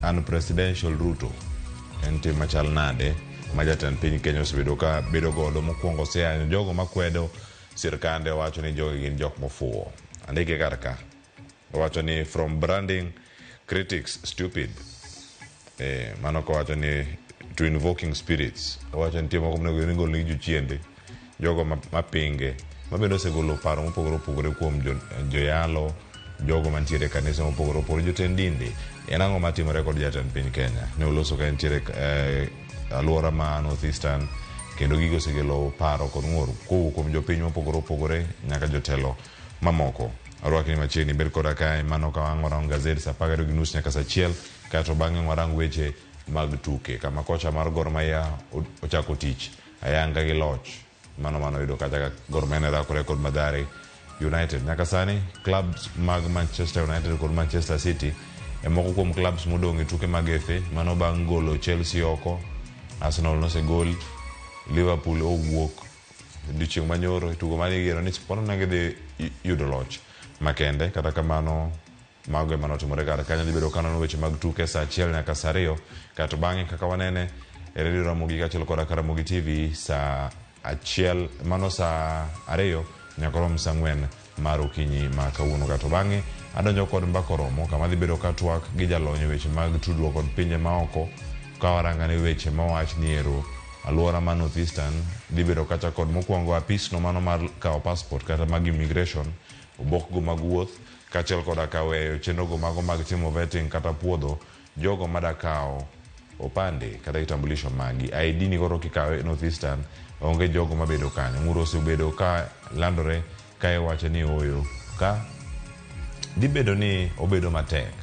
Unpresidential Ruto en tim machal nade ma jatend piny Kenya osebedo ka bedo godo mokwongo oseyanyo jogo makwedo sirkande owacho ni jogi gin jok mofuwo. Andike kar ka. Owacho ni from branding critics stupid. Eh, mano kowacho ni to invoking spirits. Owacho ni nitie moko monego ni gol nigi jochiende. Jogo mapinge. Ma bende osegolo paro mopogore opogore kuom joyalo, jogo mantiere e kanisa mopogore opogore, jotend dinde. En ang'o matimore kod jatend piny Kenya? Ne oloso ka entiere eh, alwora ma North Eastern kendo gigo osekelo paro kod ng'ur kowuok kuom jopiny mopogore opogore nyaka jotelo mamoko. Arwakni machiegni bed koda kae mano ka wang' warang gazet saa 12:30 nyaka saa 1 kaeto bang'e warang weche mag tuke kama kocha mar Gor Mahia ochako tich ayanga gi loch mano mano yudo kacha ka Gor Mahia ne rakore kod Mathare United. Nyaka sani clubs mag Manchester United kod Manchester City e moko kuom clubs modong' e tuke mag FA mano bang' golo Chelsea oko, Arsenal nosegol, Liverpool owuok odiochieng' manyoro e tugo mane igeno ni Sport ne gidhi yudo loch makende kata kamano mago ema notimore kar kanyo dhi bedo kanono weche mag tuke saa 1 nyaka saa 2 kaeto bang'e kaka wanene e redio Ramogi kaachiel koda ka Ramogi TV saa 1 mano saa 2 nyaka rom saa 4 mar okinyi ma kawuono kaeto bang'e adonjo kod mbaka oromo kama dhi bedo ka twak gi jalony e weche mag tudruok kod pinje maoko ka warangane weche mawach ni ero alwora ma North Eastern dhi bedo kacha kod mokwongo apisno mano mar kawo passport kata mag immigration obokgo mag wuoth kaachiel koda ka weyo chenrogo mago mag timo vetting kata puodho jogo mada kawo opande kata kitambulisho magi. ID ni koro kikawe North Eastern onge jogo mabedo kanyo. Ng'ur osebedo ka landore ka iwacho ni ooyo ka dhi bedo ni obedo matek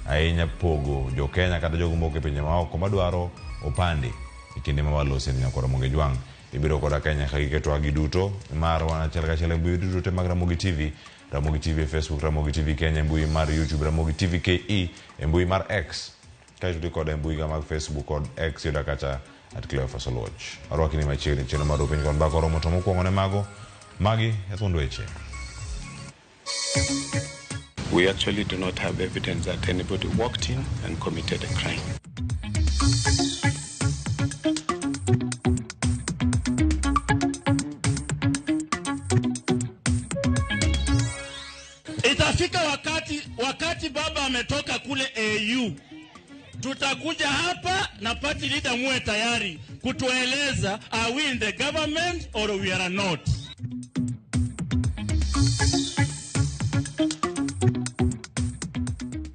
ahinya pogo jo Kenya kata jogo mowuok e pinje maoko madwaro opande e kinde ma walose ni nyakwar Ramogi Jwang' ibiro koda Kenya ka giketo gi duto mar wan achiel kachiel e mbui duto te mag Ramogi TV, Ramogi TV e Facebook, Ramogi TV Kenya e mbui mar YouTube, Ramogi TV KE e mbui mar X. Kaeto ti koda e mbui ga mag Facebook kod X yuda kacha at Cleophas Oluoch. Arwaki ni machiegni chenro mar Piny kod Mbaka oromo to mokwongo ne mago magi e thuond weche. We actually do not have evidence that anybody walked in and committed a crime. Itafika wakati baba ametoka kule AU, tutakuja hapa na party leader muwe tayari kutueleza are we in the government or we are not.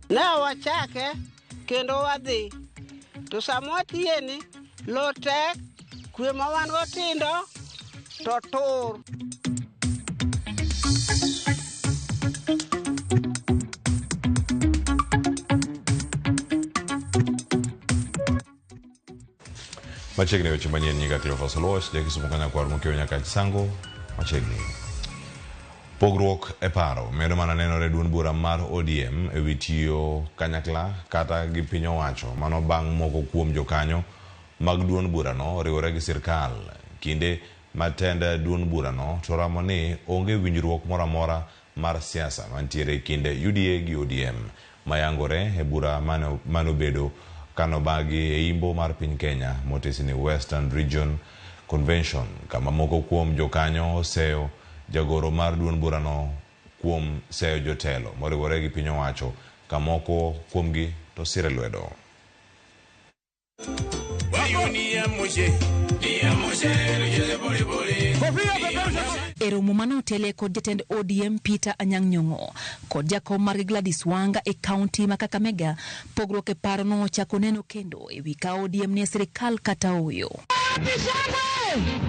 Ne wachake kendo wadhi. To sama watiyeni, lo tek, kwe ma wan go tindo, to tur. Machiegni weche manyien nyinga Cleophas Oluoch, jakisumu kanyakwar mokiewo nyaka Chisango machiegni. Pogruok e paro medo mana nenore duond bura mar ODM e wi tiyo kanyakla kata gi piny owacho mano bang' moko kuom jokanyo mag duond burano riwore gi sirkal. Kinde ma tend duond burano to ramo ni onge winjruok moro amora mar siasa mantiere e kind UDA gi ODM mayangore e bura manobedo kanobagi e imbo mar piny Kenya motesi ni Western Region Convention kama moko kuom jokanyo oseyo jagoro mar duond burano kuom seyo jotelo moriwore gi piny owacho ka moko kuomgi to sire lwedo. E romo mane otele kod jatend ODM Peter Anyang' Nyong'o kod jakom margi Gladys Wanga e kaunti ma Kakamega, pogruok e paro nochako neno kendo e wi ka ODM nie sirikal kata ooyo.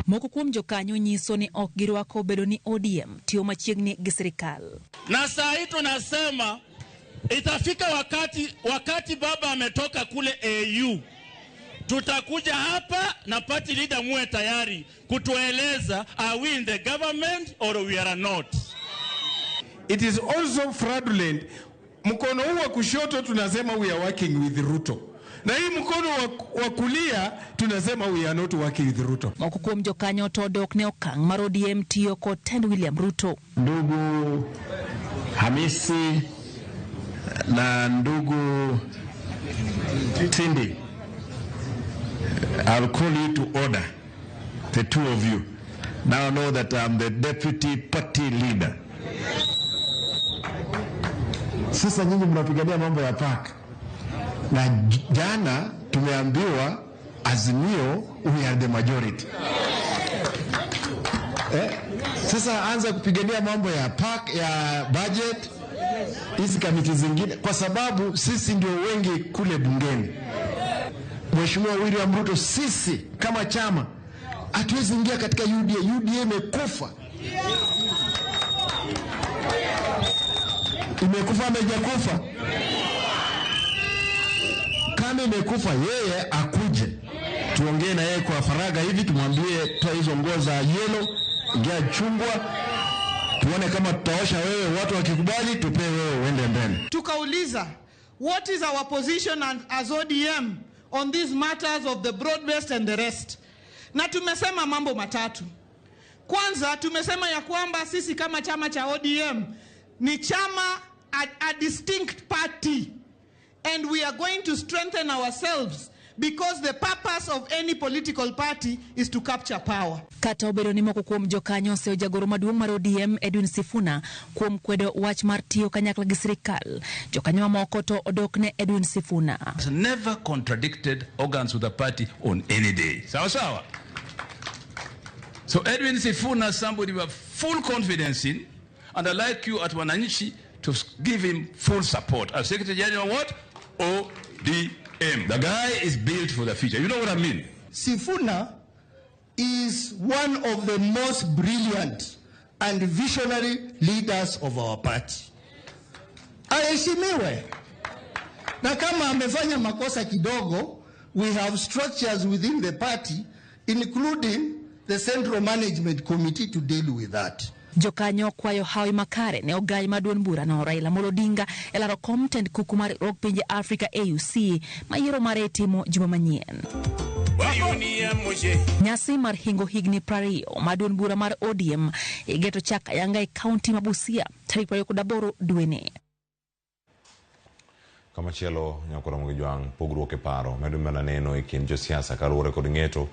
Moko kuom jokanyo nyiso ni ok girwako bedo ni ODM tiyo machiegni gi sirikal. Na saa hii tunasema itafika wakati baba ametoka kule AU, tutakuja hapa na party leader muwe tayari kutueleza are we in the government or we are not. It is also fraudulent. Mkono huu wa kushoto tunasema we are working with Ruto, na hii mkono wa kulia tunasema we are not working with Ruto. Moko kuom jokanyo to dok ne okang' mar ODM tiyo kod tend William Ruto. Ndugu Hamisi na ndugu Tindi, I'll call you to order, the two of you. Now know that I'm the deputy party leader. Sasa nyinyi mnapigania mambo ya park. Na jana tumeambiwa Azimio we are the majority. Sasa anza kupigania mambo ya park, ya budget, hizi kamiti zingine, kwa sababu sisi ndio wengi kule bungeni. Mheshimiwa William Ruto, sisi kama chama hatuwezi ingia katika UDA. UDA imekufa. Imekufa ama haijakufa? Kama imekufa, yeye akuje tuongee na yeye kwa faragha hivi, tumwambie toa hizo nguo za yellow, ingia chungwa, tuone kama tutaosha wewe, watu wakikubali tupe wewe uende mbele. Tukauliza, what is our position as ODM on these matters of the broad-based and the rest? Na tumesema mambo matatu. Kwanza tumesema ya kwamba sisi kama chama cha ODM ni chama a distinct party, and we are going to strengthen ourselves because the purpose of any political party is to capture power. Kata obedo ni moko kuom jokanyo oseyo jagoro maduong' mar ODM Edwin Sifuna kuom kwedo wach mar tiyo kanyakla gi sirikal. Jokanyo mamoko to odok ne Edwin Sifuna. Has never contradicted organs of the party on any day. Sawa sawa. So Edwin Sifuna, somebody we have full confidence in, and I'd like you at Wananchi to give him full support. As Secretary General, what? ODM. The guy is built for the future. You know what I mean? Sifuna is one of the most brilliant and visionary leaders of our party. Aheshimiwe. Na kama amefanya makosa kidogo, we have structures within the party, including the Central Management Committee, to deal with that. Jokanyo kwayo hawi makare ne ogai ma duond burano Raila Amolo Odinga e laro kom tend kuku mar riwruog pinje Afrika AUC ma yiero mare itimo juma manyien. Nyasi mar hingo higni 20 ma duond bura mar ODM igeto chak ayanga e kaunti ma Busia tarik 28 dweni. Kamachielo nyakoro Mugijwang' pogruok e paro medo mana neno e kind josiasa kaluwore kod ng'eto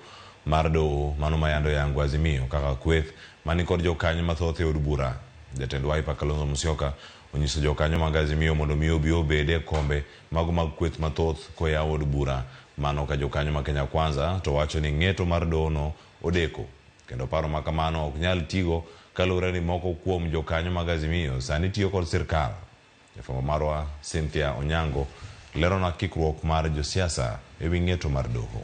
mar doho mano mayando yango Azimio kaka kweth mani kod jokanyo mathoth e od bura. Jatend Wiper Kalonzo Musyoka onyiso jokanyo mag Azimio mondo mi obi obed e kombe mago mag kweth mathoth koyawo od bura. Mano ka jokanyo ma Kenya Kwanza to wacho ni ng'eto mar doho no odeko kendo paro ma kamano ok nyal tigo kaluwore ni moko kuom jokanyo mag Azimio sani tiyo kod sirkal. Jafwambo marwa Cynthia Onyango lerona kikruok mar josiasa ewi ng'eto mar doho.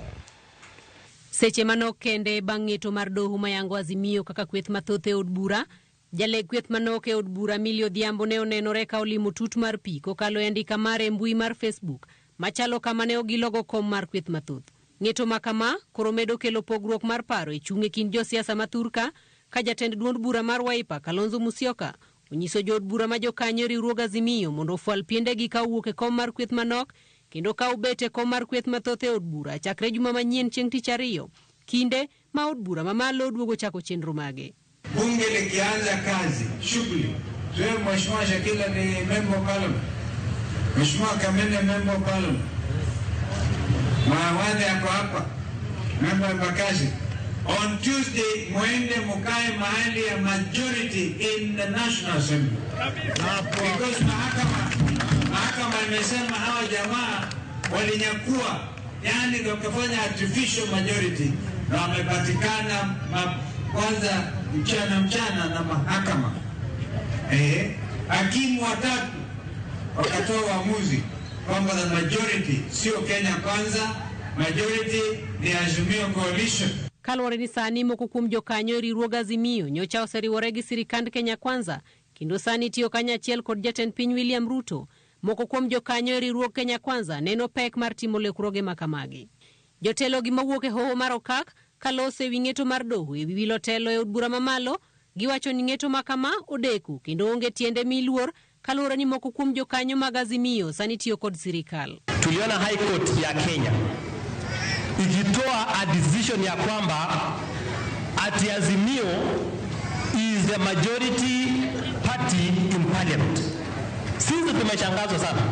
Seche manok kende bang' ng'eto mar doho mayango Azimio kaka kweth mathoth e od bura, jaleg kweth manok e od bura Millie Odhiambo ne onenore ka olimo tut mar pi kokalo e andika mare e mbui mar Facebook machalo kama ne ogilogo kom mar kweth mathoth. Ng'eto ma kama koro medo kelo pogruok mar paro e chung' e kind josiasa ma thurka ka jatend duond bura mar Wiper Kalonzo Musyoka onyiso jood bura ma jokanyo e riwruog Azimio mondo ofwal piendegi ka owuok e kom mar kweth manok kendo ka obet e kom mar kweth mathoth e od bura chakre juma manyien chieng' tich ariyo, kinde ma od bura mamalo duogo chako chenro mage. Bunge likianza kazi shughuli, tuwe Mheshimiwa Shakila ni member of parliament, Mheshimiwa Kamene member of parliament, Mawande ako hapa member Mbakasi. On Tuesday muende mukae mahali ya majority in the National Assembly, because mahakama imesema hawa jamaa walinyakua, yani wakafanya artificial majority na wamepatikana kwanza mchana na mahakama. Hakimu watatu wakatoa uamuzi kwamba the majority sio Kenya Kwanza, majority ni Azimio Coalition. Kaluwore ni sani moko kuom jokanyo e riwruog Azimio nyocha oseriwore gi sirikand Kenya Kwanza kendo sani tiyo kanyachiel kod jatend piny William Ruto. Moko kuom jokanyo e riwruog Kenya Kwanza neno pek mar timo lokruoge ma kamagi. Jotelo gi mawuok e hoho mar Okak kalose ewi ng'eto mar doho ewi wilo telo e od bura mamalo giwacho ni ng'eto ma kama odeko kendo onge tiende miluor kaluwore ni moko kuom jokanyo mag Azimio sani tiyo kod sirikal. Tuliona High Court ya Kenya ikitoa a decision ya kwamba ati Azimio is the majority party in parliament. Sisi tumeshangazwa sana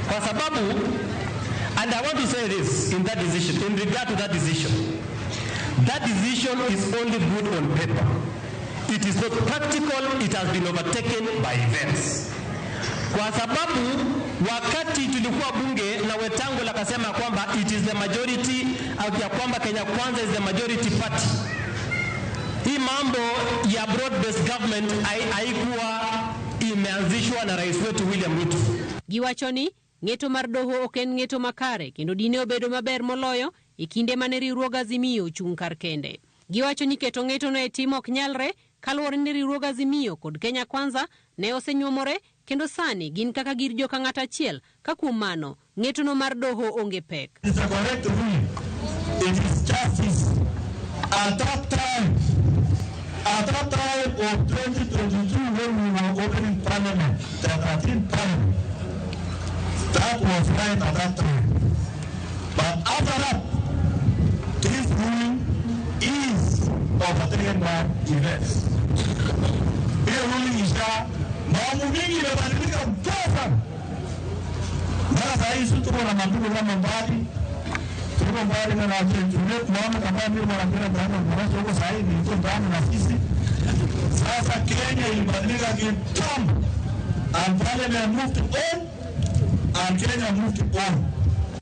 kwa sababu And I want to say this in that decision, in regard to that decision. That decision is only good on paper. It is not practical, it has been overtaken by events. Kwa sababu wakati tulikuwa bunge na Wetangula akasema kwamba it is the majority, au ya kwamba Kenya Kwanza is the majority party. Hii mambo ya broad based government haikuwa imeanzishwa na rais wetu William Ruto. Giwacho ni ng'eto mar doho ok en ng'eto makare kendo dine obedo maber moloyo e kinde mane riwruog Azimio ochung' kar kende. Giwacho ni keto ng'etono e tim ok nyalre kaluwore ni riwruog Azimio kod Kenya Kwanza ne osenyuomore kendo sani gin kaka gir joka ng'ato achiel ka kuom mano ng'etono mar doho onge pek. It's a correct ruling. It is justice. At that time of 2022 when we were opening parliament, the 13th parliament, that was right at that time. But after that, this ruling is overtaken by events. Hii ruling isha, mambo mingi imebadilika mpaka sana. Mara saa hii tuko na mandugu kama mbali, tuko mbali na tunaona kama ndio wanapenda ndani na huko saa hii ni ndani na sisi. Sasa Kenya ilibadilika kitambo. And parliament moved on and Kenya moved on.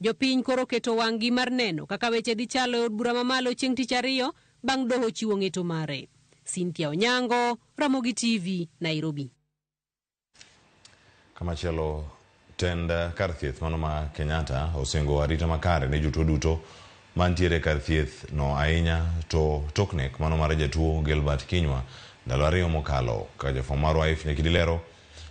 Jopiny koro keto wang'gi mar neno kaka weche dhi chalo e od bura mamalo chieng' tich ariyo bang' doho chiwo ng'eto mare. Cynthia Onyango, Ramogi TV, Nairobi. Kamachielo, tend kar thieth mano ma Kenyatta osingo arita makare ne jotuo duto mantiere kar thieth no ahinya to tok nek mano mar jatuo Gilbert Kinyua ndalo ariyo mokalo. Kaka jafwambo marwa If Nyakidilero,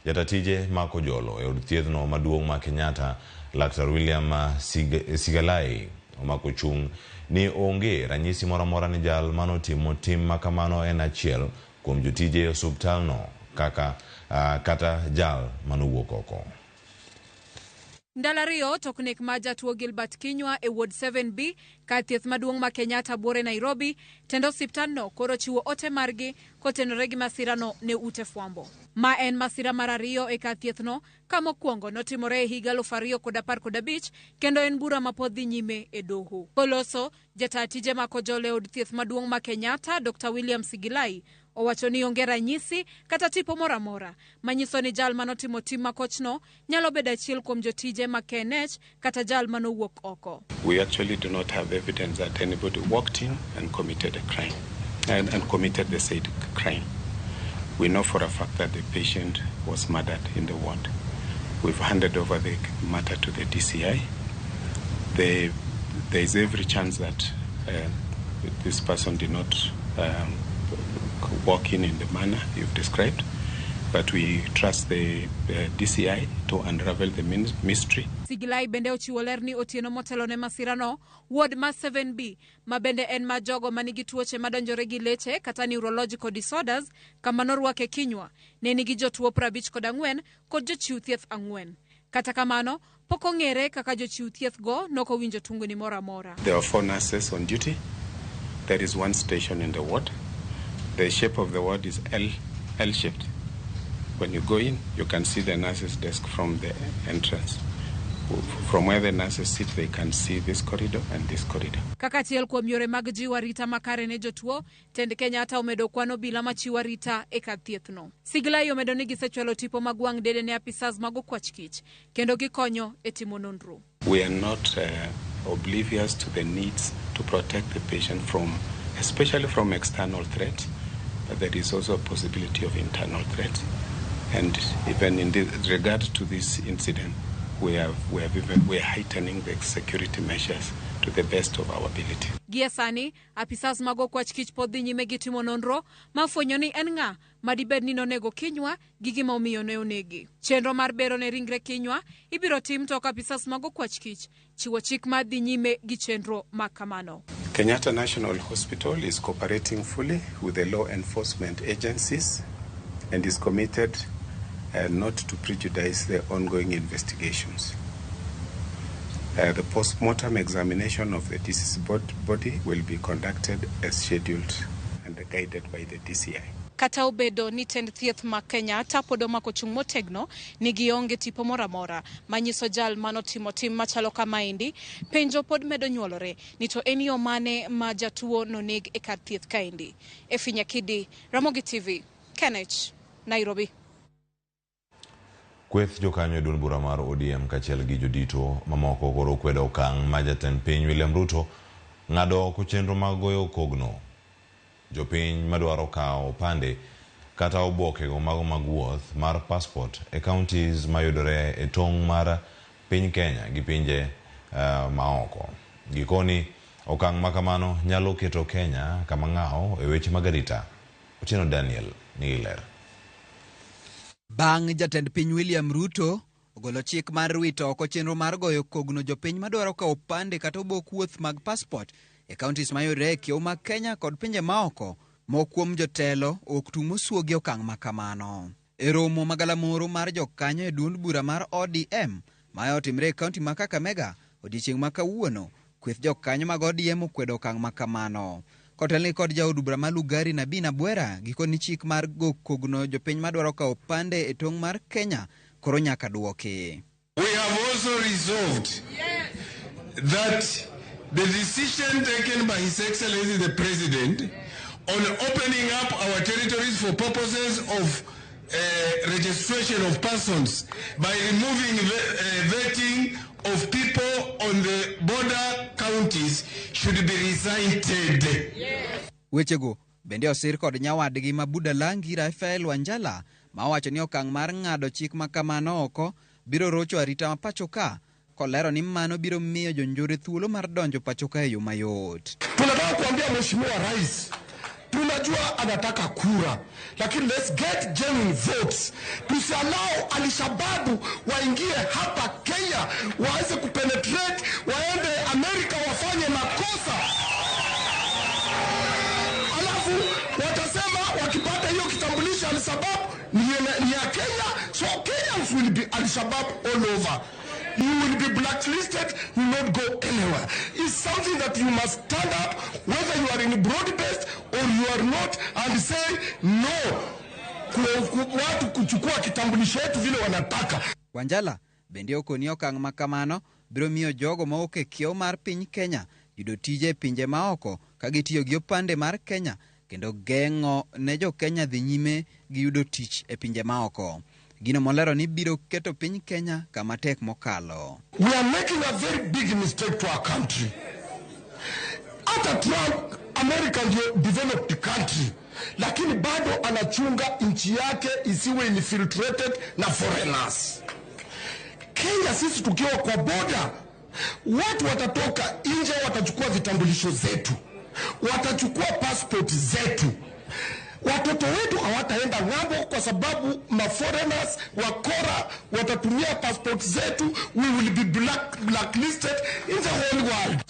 jata tije mako jolo e od thieth no maduong' ma Kenyatta, Laktar William Sigalai omako chung' ni onge ranyisi moro amora ni jal manotimo tim makamano en achiel kuom jotije e osuptal no kaka kata jal manowuok oko. Ndalo ariyo tok nek mar jatuo Gilbert Kinyua e Ward 7B kar thieth maduong' ma Kenyatta buore Nairobi, tend osiptandno koro chiwo ote margi kotenore gi masirano ne ute fwambo. Ma en masira mar ariyo e kar thiethno ka mokwongo notimore e higa 2015 kendo en bura mapod dhi nyime e doho. Koloso, jata tije mako jolo e od thieth maduong' ma Kenyatta, Dr. William Sigilai, owacho ni onge ranyisi kata tipo moro amora manyiso ni jal manotimo tim makochno nyalo bedo achiel kuom jotije mag KNH kata jal manowuok oko. We actually do not have evidence that anybody walked in and committed a crime and committed the said crime. We know for a fact that the patient was murdered in the ward. We've handed over the matter to the DCI. There is every chance that this person did not walk in the manner you've described, but we trust the DCI to unravel the mystery. Sigilai bende ochiwo ler ni otieno motelo ne masirano, ward mar 7B ma bende en mar jogo manigi tuoche madonjore gi leche kata neurological disorders kama norwake Kinyua ne nigi jotuo 54 kod jochiw thieth 4. Kata kamano, pok ong'ere kaka jochiw thieth go nokowinjo tungni moro amora. There are 4 nurses on duty. There is one station in the ward. The shape of the ward is L-shaped. When you go in, you can see the nurse's desk from the entrance. From where the nurses sit, they can see this corridor and this corridor. Kaka achiel kuom yore mag jiwo arita makare ne jotuo, tend Kenyatta omedo kwan obila machiwo arita e kar thiethno. Sigilai omedo ni gisechwalo tipo mag wang' dede ne apisas mag okwach kich kendo gikonyo e timo nonro. We are not oblivious to the needs to protect the patient from, especially from external threats, but there is also a possibility of internal threats. And even in regard to this incident, we are heightening the security measures to the best of our ability. Gie sani, apisas mag okwach kich pod dhi nyime gi timo nonro mafwenyo ni en ng'a madibed ni nonego Kinyua gi gima omiyo ne onegi. Chenro mar bero ne ringre Kinyua ibiro tim tok apisas mag okwach kich chiwo chik mar dhi nyime gi chenro ma kamano. Kenyatta National Hospital is cooperating fully with the law enforcement agencies and is committed not to prejudice the ongoing investigations. The post-mortem examination of the deceased body will be conducted as scheduled and guided by the DCI. Kata obedo ni tend thieth ma Kenyatta pod omako chung' motegno ni gionge tipo moro amora manyiso jal manotimo tim machalo kamaendi, penjo pod medo nyuolore ni to en yo mane ma jatuo noneg e kar thieth kaendi. Effie Nyakidi, Ramogi TV, Kenech, Nairobi. Kweth jokanyo e duond bura mar ODM kaachiel gi jodito mamoko koro okwedo okang' ma jatend piny William Ruto ng'ado oko chenro mag goyo kogno. Jopiny madwaro kawo opande kata obokego mago mag wuoth mar passport e counties mayudore e tong' mar piny Kenya gi pinje maoko. Gikoni okang' ma kamano nyalo keto Kenya kama ng'aw e weche mag arita. Otieno Daniel nigi ler. Bang' jatend piny William Ruto ogolo chik mar wito oko chenro mar goyo kogno jopiny madwaro kawo opande kata obok wuoth mag passport e counties mayudore e kiewo mag Kenya kod pinje maoko, moko kuom jotelo ok tung' mosuogi okang' ma kamano. E romo magalamoro mar jokanyo e duond bura mar ODM ma otimre e kaunti ma Kakamega odiechieng' ma kawuono, kweth jokanyo mag ODM okwedo okang' ma kamano. Kotelni kod jaod bura ma Lugari Nabii Nabwera, gikoni chik mar go kogno jopiny madwaro kawo opande e tong' mar Kenya koro nyaka duoki. We have also resolved that the decision taken by His Excellency the President on opening up our territories for purposes of registration of persons by removing vetting of people on the border counties should be recited. Wechego bende osir kod nyawadgi ma Budalangi Rafael Wanjala ma owacho ni okang' mar ng'ado chik ma kamano oko biro rocho arita ma pacho ka, kolero ni mano biro miyo jonjore thuolo mar donjo pacho ka e yo mayot. Tunataka kuambia Mheshimiwa Rais, tunajua anataka kura, lakini let's get genuine votes. Tusiallow Al-Shabaab waingie hapa Kenya, waanze kupenetrate, waende Amerika wafanye makosa. Alafu watasema wakipata hiyo kitambulisho Al-Shabaab ni ya Kenya, so Kenyans will be Al-Shabaab all over. You will be blacklisted, you will not go anywhere. It's something that you must stand up, whether you are in broad-based or you are not, and say no. Watu kuchukua kitambulisho yetu vile wanataka. Wanjala bende okoni okang' ma kamano biro miyo jogo ma ok e kiewo mar piny Kenya yudo tije e pinje maoko ka gitiyo gi opande mar Kenya kendo geng'o ne jo Kenya dhi nyime gi yudo tich e pinje maoko. Gino molero ni biro keto piny Kenya kama tek mokalo. We are making a very big mistake to our country. Hata Trump, America ndio developed country, lakini bado anachunga nchi yake isiwe infiltrated na foreigners. Kenya sisi tukiwa kwa border, watu watatoka nje, watachukua vitambulisho zetu, watachukua passport zetu. Watoto wetu hawataenda ng'ambo kwa sababu ma foreigners wakora watatumia passport zetu. We will be blacklisted in the whole world.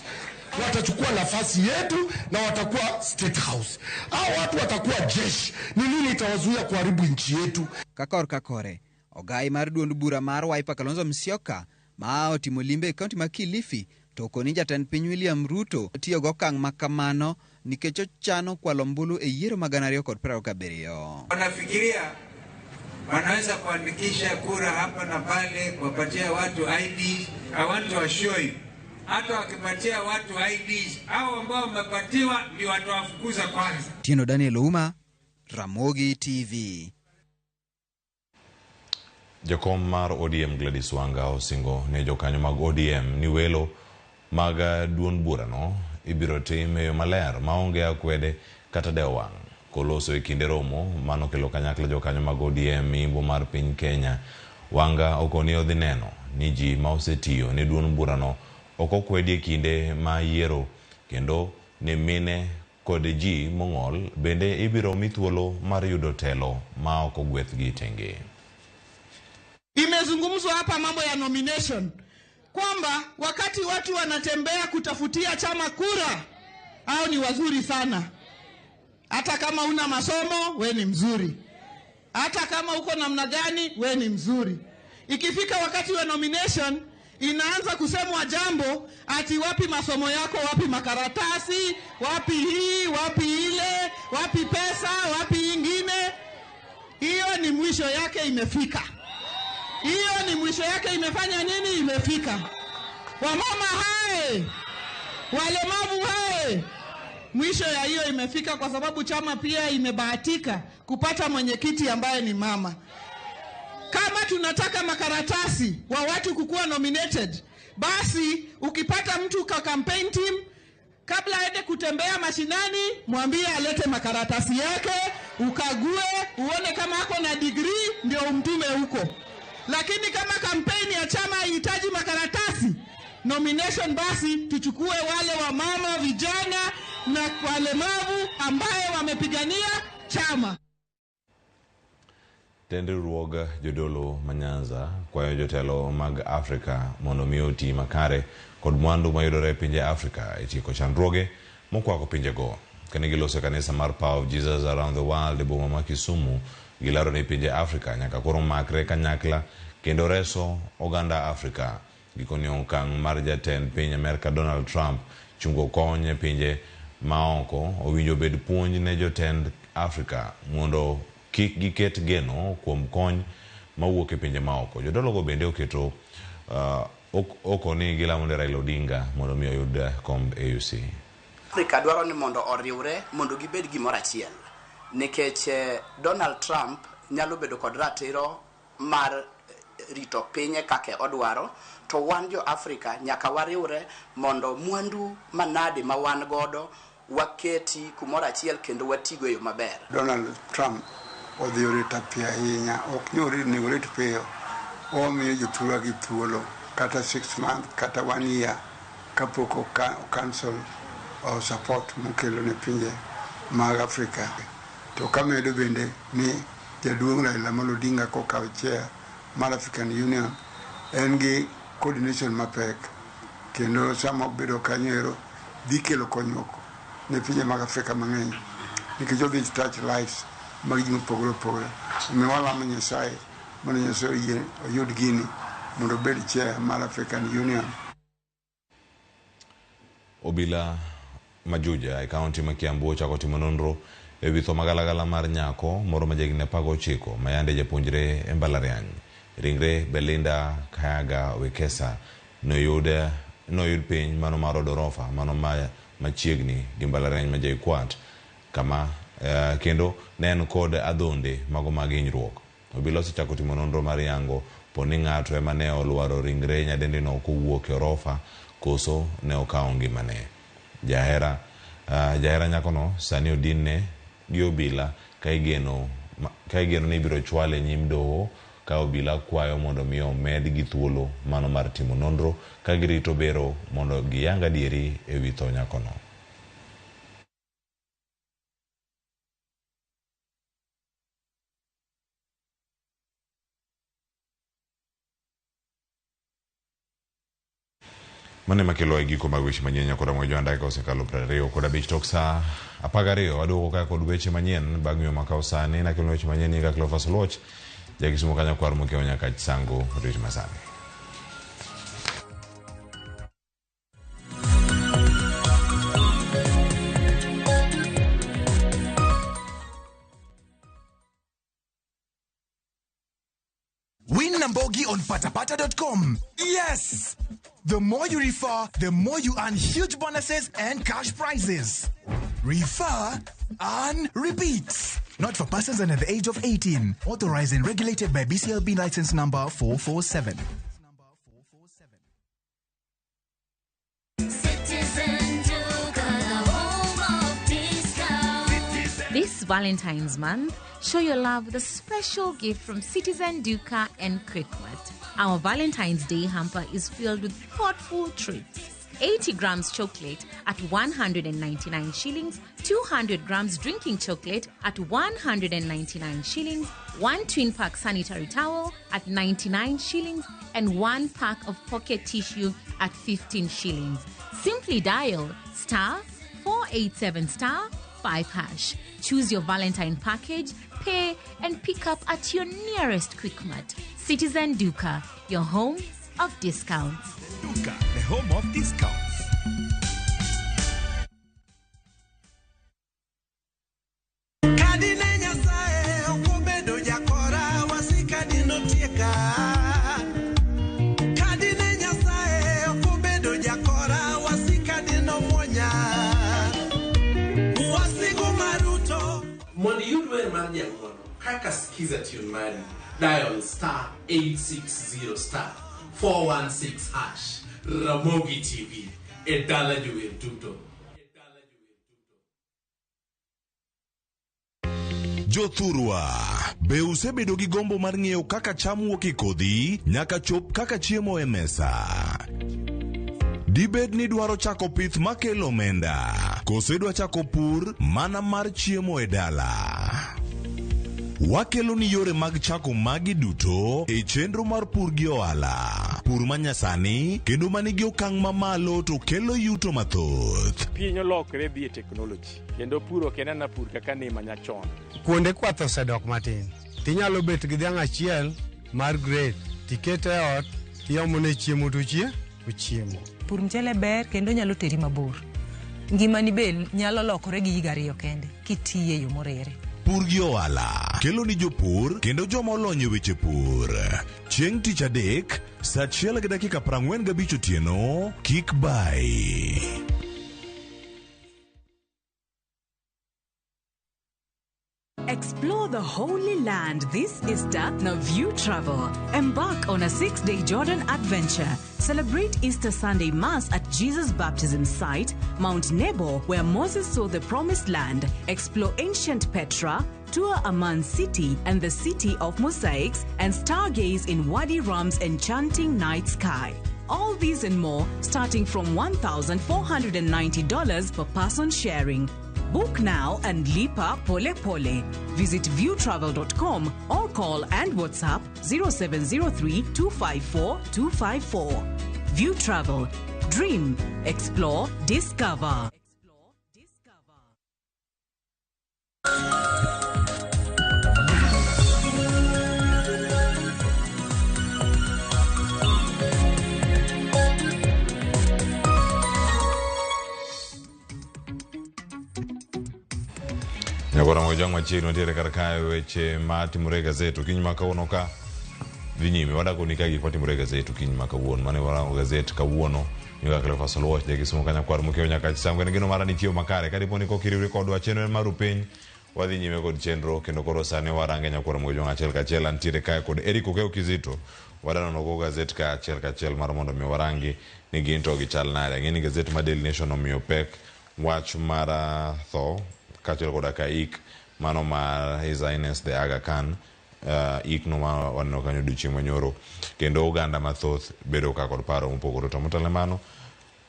Watachukua nafasi yetu na watakuwa State House. Hao watu watakuwa jeshi. Ni nini itawazuia kuharibu nchi yetu? Kakor kakore, ogai mar duond bura mar Wiper Kalonzo Musyoka ma otimo limbe e kaunti ma Kilifi to okoni jatend piny William Ruto tiyo gi okang' ma kamano nikech ochano kwalo ombulu e yiero mag 2027. Wanafikiria wanaweza kuandikisha kura hapa na pale, kuwapatia watu IDs. I want to assure you, hata wakipatia watu IDs, hao ambao wamepatiwa ndio watawafukuza kwanza. Tino Daniel Ouma, Ramogi TV. Jakom mar ODM Gladys Wanga osingo ne jokanyo mag ODM ni welo mag duond burano ibiro tim e yo maler maonge akwede kata dewo wang'. Koloso e kinde romo manokelo kanyakla jokanyo mag ODM imbo mar piny Kenya, Wanga okoni odhi neno ni ji ma osetiyo ne duond burano ok okwedi e kinde ma yiero, kendo ni mine kod ji mong'ol bende ibiro mi thuolo mar yudo telo ma ok ogwethgi tenge. Imezungumzwa hapa mambo ya nomination, kwamba wakati watu wanatembea kutafutia chama kura, hao ni wazuri sana. Hata kama una masomo, we ni mzuri. Hata kama uko namna gani, we ni mzuri. Ikifika wakati wa nomination, inaanza kusemwa jambo ati wapi masomo yako, wapi makaratasi, wapi hii, wapi ile, wapi pesa, wapi ingine. Hiyo ni mwisho yake imefika. Hiyo ni mwisho yake imefanya nini? Imefika. Wamama hai, walemavu hai, mwisho ya hiyo imefika, kwa sababu chama pia imebahatika kupata mwenyekiti ambaye ni mama. Kama tunataka makaratasi wa watu kukuwa nominated, basi ukipata mtu kwa campaign team, kabla aende kutembea mashinani, mwambie alete makaratasi yake, ukague, uone kama ako na degree, ndio umtume huko. Lakini kama kampeni ya chama haihitaji makaratasi nomination, basi tuchukue wale wa mama, vijana na walemavu ambaye wamepigania chama. Tend riwruog jodolo ma Nyanza kwayo jotelo mag Afrika mondo mi oti makare kod mwandu mayudore e pinje Afrika e tieko chandruoge mokwako pinjego. Kane giloso e kanisa mar Power of Jesus Around the World e boma ma Kisumu, gilaro ni pinje Afrika nyaka koro makre kanyakla kendo reso oganda Afrika. Gikoni okang' mar jatend piny Amerka Donald Trump chungo kony e pinje maoko owinjo bed puonj ne jotend Afrika mondo kik giket geno kuom kony mawuok e pinje maoko. Jodologo bende oketo oko ni gilamo ne Raila Odinga mondo mi oyud komb AUC. Afrika dwaro ni mondo oriwre mondo gibed gimoro achiel, nikech Donald Trump nyalo bedo kod ratiro mar rito pinye kaka odwaro, to wan jo Afrika nyaka wariwre mondo mwandu manade ma wan godo waketi kumoro achiel kendo watigo e yo maber. Donald Trump odhi orito piyo ahinya, ok ni onego orit piyo, omiyo jothurwa gi thuolo kata 6 months kata 1 year kapok o cancel support mokelo ne pinje mag Afrika. To kamedo bende ni jaduong' Raila Amolo Odinga kokawo chair mar African Union en gi coordination mapek, kendo sama obedo kanyo ero dhi kelo konyruok ne pinje mag Afrika mang'eny, nikech odhi touch lives mag ji mopogore opogore. Omiyo walamo Nyasaye mondo Nyasaye oyie oyud gini mondo obed chair mar African Union. Obila ma Juja e kaunti ma Kiambu ochako timo nonro e wi tho magalagala mar nyako moro ma jahigni 19 ma yande japuonjre e mbalariany. Ringre Belinda Kayaga Wekesa noyud piny mano mar od orofa mano machiegni gi mbalariany ma JKUAT kama kendo ne en kod adhonde mago mag hinyruok. Obila osechako timo nonro mar yango po ni ng'ato ema ne olwaro ringre nyadendino kowuok e orofa koso ne okawo ngimane. Jahera nyakono sani odinne gi obila ka igeno ni ibiro chwale nyim doho ka obila kwayo mondo mi omed gi thuolo mano mar timo nonro ka girito bero mondo giyang adieri e wi tho nyakono. Mane makelo e giko mag weche manyien nyakora mwejo andaka osekalo 25 tok saa 12 waduogo ka kod weche manyien bang' yo makawo sani nakelo weche manyien nyinga Cleophas Oluoch jakisumo kanyo kwar mokiewo nyaka Sango rit masani. Win Nambogi on patapata.com. Yes! The more you refer, the more you earn huge bonuses and cash prizes. Refer, earn, repeat. Not for persons under the age of 18. Authorized and regulated by BCLB license number 447. This Valentine's month, show your love with a special gift from Citizen Duka and Quickmart. Our Valentine's Day hamper is filled with thoughtful treats. 80 grams chocolate at 199 shillings, 200 grams drinking chocolate at 199 shillings, 1 twin pack sanitary towel at 99 shillings, and 1 pack of pocket tissue at 15 shillings. Simply dial *487 *5#. Choose your Valentine package, pay, and pick up at your nearest Quickmart. Citizen Duka, your home of discounts. Duka, the home of discounts. Wer mar jang'uono kaka skiza tune mari dial star 860 star 416 hash Ramogi TV e dala jower duto. Jothurwa, be usebedo gi gombo mar ng'eyo kaka cham wuok e kodhi nyaka chop kaka chiemo e mesa? Dibed ni idwaro chako pith makelo omenda, koso idwa chako pur mana mar chiemo e dala? Wakelo ni yore mag chako magi duto e chenro mar pur gi ohala. Pur manyasani kendo manigi okang' mamalo to kelo yuto mathoth. Piny olokre dhi e teknoloji kendo pur ok en ana pur kaka ne manyachon. Kuonde kwath osedok matin. Tinyalo bet gi dhiang' achiel mar grade tikete e ot tiomone chiemo to ochiemo. Pur mchele ber kendo nyalo teri mabor. Ngimani be nyalo lokore gi higa ariyo kende kitiye e yo moriere. Pur gi ohala kelo ni jopur kendo joma olony e weche pur. Chieng' tich adek, saa achiel gi dakika 45 otieno, kik bayi. Explore the Holy Land this Easter na View Travel. Embark on a 6-day Jordan adventure. Celebrate Easter Sunday Mass at Jesus' baptism site, Mount Nebo, where Moses saw the Promised Land. Explore ancient Petra, tour Amman City and the City of Mosaics, and stargaze in Wadi Rum's enchanting night sky. All these and more starting from $1,490 per person sharing. Book now and lipa pole pole. Visit viewtravel.com or call and WhatsApp 0703 254 254. View Travel. Dream, explore, discover. Nyakora mojang machiegni wantiere kar kae weche ma timore e gazet okinyi ma kawuono ka dhi nyime wadakoni ka gik matimore e gazet okinyi ma kawuono mane warango gazet kawuono nyuka Cleophas Oluoch ja Kisumu kanyakwar mokiewo nyaka Chisango en geno mara ni chiewo makare ka dipo ni kok iriwri kodwa chenro en mar upiny wadhi nyime kod chenro kendo koro sani warange nyakwar mojwang achiel kachiel antiere kae kod Eric Okeyo Kizito wadanono go gazet ka achiel kachiel mar mondo mi warangi ni gin to gichal nade ang'e ni gazet ma Daily Nation omiyo pek wach mar tho kaachiel koda ka ik mano mar His Highness the Aga Khan ik no ma waneno kanyo odiochieng' manyoro kendo oganda mathoth bedo ka kod paro mopogore to motelo ne mano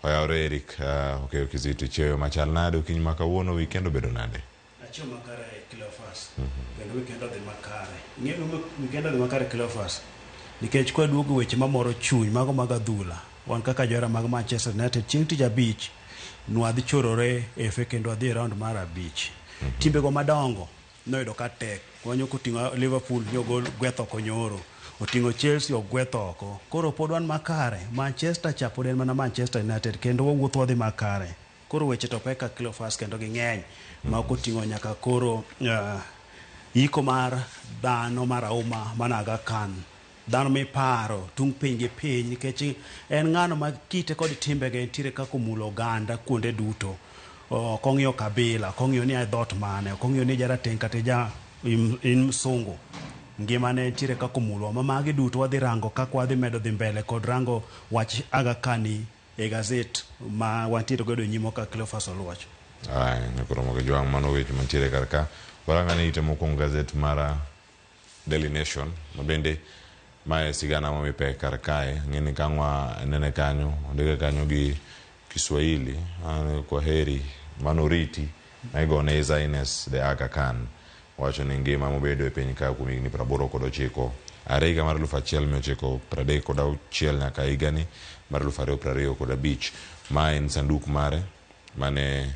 oyawore Eric Okeyo Kizito ichieyo machal nade okinyi ma kawuono weekend obedo nade? Achiewo makare Cleophas kendo weekend odhi makare. Ing'eyo gima weekend odhi makare Cleophas? Nikech kwaduogo weche mamoro chuny mago mag adhula wan kaka johera mag Manchester United chieng' tich abich nwadhi chorore e FA kendo wadhi e round mar abich. Timbego madongo noyudo ka tek. Wanyo koting'o Liverpool nyogol gweth oko nyoro. Oting'o Chelsea ogweth oko. Koro pod wan makare. Manchester cha pod en mana Manchester United kendo wawuotho wadhi makare. Koro weche to pek ka Cleophas kendo ging'eny ma ok oting'o nyaka koro iko mar dhano mar auma mana Aga Khan. Dhano miparo tung' piny gi piny nikech en ng'ano ma kite kod timbege nitiere kaka omulo oganda kuonde duto. Ok ong'iyo kabila, ok ong'iyo ni a e dhoot mane, ok ong'iyo ni jarateng' kata ja in msungu. Ngimane nitiere kaka omulowa ma magi duto wadhi rango kaka wadhi medo dhi mbele kod rango wach Aga Khan ni e gazet ma wantiere godo e nyimwa ka Cleophas Oluoch. Aya, nyakoro mogo jwang' mano weche mantiere kar ka. Warang ane ite mokwongo gazet mar Daily Nation ma bende mae sigana momi pek kar kae. Ang'e ni ka ang' nene kanyo, ondike kanyo gi Kiswahili, kwa heri mano oriti ma igone His Highness the Aga Khan. Wacho ni ngima mobedo e piny ka kuom higni 89 are higa mar 1936 nyaka higani mar 2025. Ma en sanduk mare mane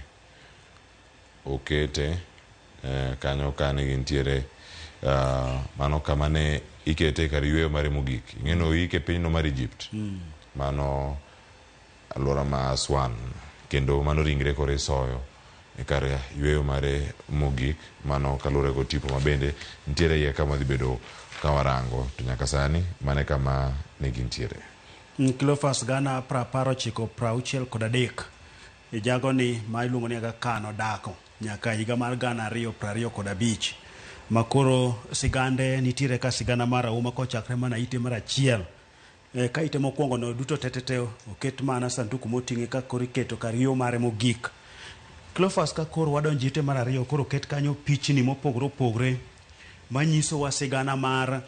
okete kanyo kane gintiere mano kama ne ikete kar yueyo mare mogik. Ing'e ni oike e pinyno mar Egypt. Mano alwora ma Aswan kendo mano ringre koro isoyo e kar yueyo mare mogik mano kaluwore kod tipo ma bende nitiere iye kama dhi bedo ka warango to nyaka sani mano e kama ne gintiere. Cleophas gana 19 63 jagoni ma iluongo ni Aga Khan odako nyaka higa mar 2025. Ma koro sigande nitiere ka sigana mar auma kochakre mana ite mar achiel. Ka ite mokwongo no duto tetete oket mana sanduku moting'e ka koro iketo kar yo mare mogik. Cleophas ka koro wadonjo ite mar ariyo koro oket kanyo pichni mopogore opogore manyisowa sigana mar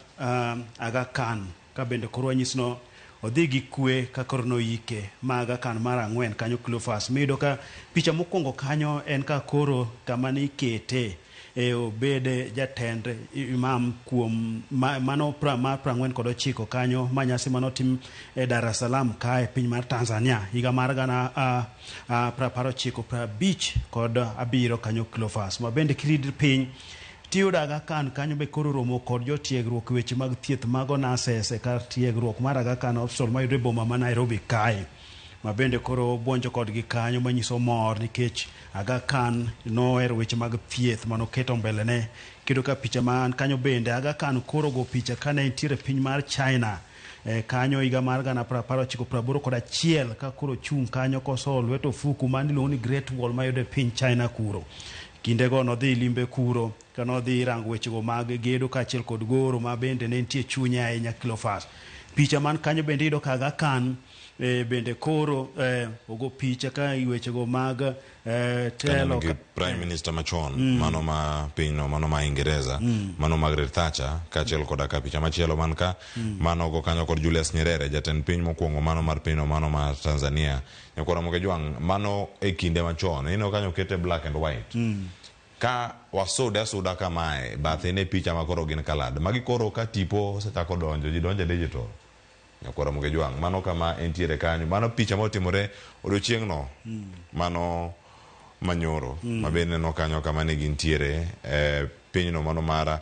Aga Khan ka bende koro wanyisno odhi gi kwe ka koro noyike ma Aga Khan mar ang'wen kanyo Cleophas. Miyudo ka picha mokwongo kanyo en ka koro kama ne ikete e obed jatend imam kuom mano mar 49 kanyo ma nyasi manotim e Dar es Salaam kae piny mar Tanzania higa mar gana 19 57 kanyo Cleophas. Ma bende kirid piny tiyudo Aga Khan kanyo be koro romo kod jotiegruok weche mag thieth mago nurses e kar tiegruok mar Aga Khan Hospital mayudore e boma ma Nairobi kae. Ma bende koro buonjo kodgi kanyo manyiso mor nikech Aga Khan nohero weche mag thieth manoketo mbele ne. Kendo ka picha man kanyo bende Aga Khan koro go picha kane entiere piny mar China. Kanyo higa mar 1981 ka koro chung' kanyo kosoyo lwet ofuku mane iluongo ni Great Wall mayudore e piny China kuro. Kindego nodhi limbe kuro kanodhi rango wechego mag gedo kaachiel kod goro ma bende ne nitie chunye ahinya Cleophas. Picha man kanyo bende iyudo ka Aga Khan bende koro ogo picha ka wechego mag telo gi Prime Minister machon mano ma pinyno mano ma Ingereza mano Margaret Thatcher kaachiel koda ka picha machielo man ka mano go kanyo kod Julius Nyerere jatend piny mokwongo mano mar pinyno mano mar Tanzania. Nyakwar Ramogi Ojwang' mano e kinde machon ineno kanyo okete black and white. Ka wasude asuda kamae bathe ne picha ma koro gin colored magi koro ka tipo osechako donjo ji donjo e digital. Nyakwar Ramogi Ojwang' mano kama entiere kanyo mano picha motimore odiochieng'no mano manyoro ma bende neno kanyo kama ne gintiere pinyno mano mar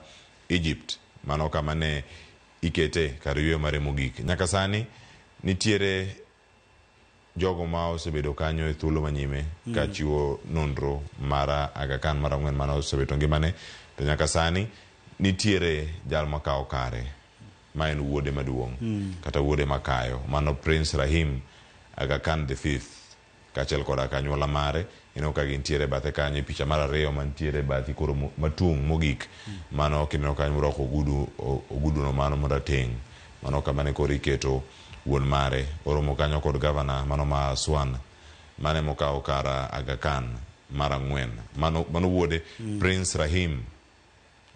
Egypt mano kama ne ikete kar yueyo mare mogik. Nyaka sani nitiere jogo ma osebedo kanyo e thuolo manyime ka chiwo nonro mar Aga Khan mar ang'wen mane osebeto ngimane to nyaka sani nitiere jal makawo kare ma en wuode maduong' kata wuode makayo mano Prince Rahim Aga Khan the fifth kaachiel koda ka anyuola mare ineno ka gintiere bathe kanyo e picha mar ariyo mantiere bathi koro matung' mogik mano kineno kanyo morwako ogudu oguduno mano marateng' mano kama ne koro iketo wuon mare oromo kanyo kod gavana mano ma Aswan mane mokawo kar Aga Khan mar ang'wen mano wuode Prince Rahim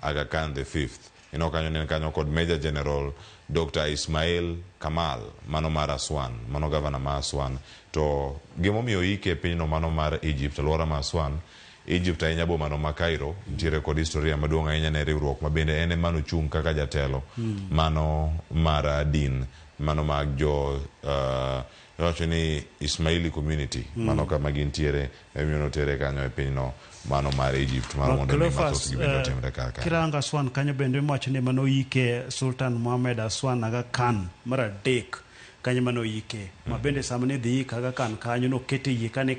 Aga Khan the fifth. Ineno kanyo ne en kanyo kod Major General Dr. Ismail Kamal mano mar Aswan mano gavana ma Aswan. To gimomiyo oike e pinyno mano mar Egypt alwora ma Aswan Egypt ahinya bomano ma Cairo nitiere kod historia maduong' ahinya ne riwruok ma bende en ema nochung' kaka jatelo mano mar din mano mag jo iwacho ni Ismaili community mano kama gintiere emomiyo notere kanyo e pinyno mano mar Egypt mar mondo mi mathoth gi bende otimre kar kanyo. Kirango Aswan kanyo bende iwacho ni manoyike Sultan Mohammed Aswan Aga Khan mar adek kanyo manoyike ma bende sama ne dhi yik Aga Khan kanyo nokete yie kane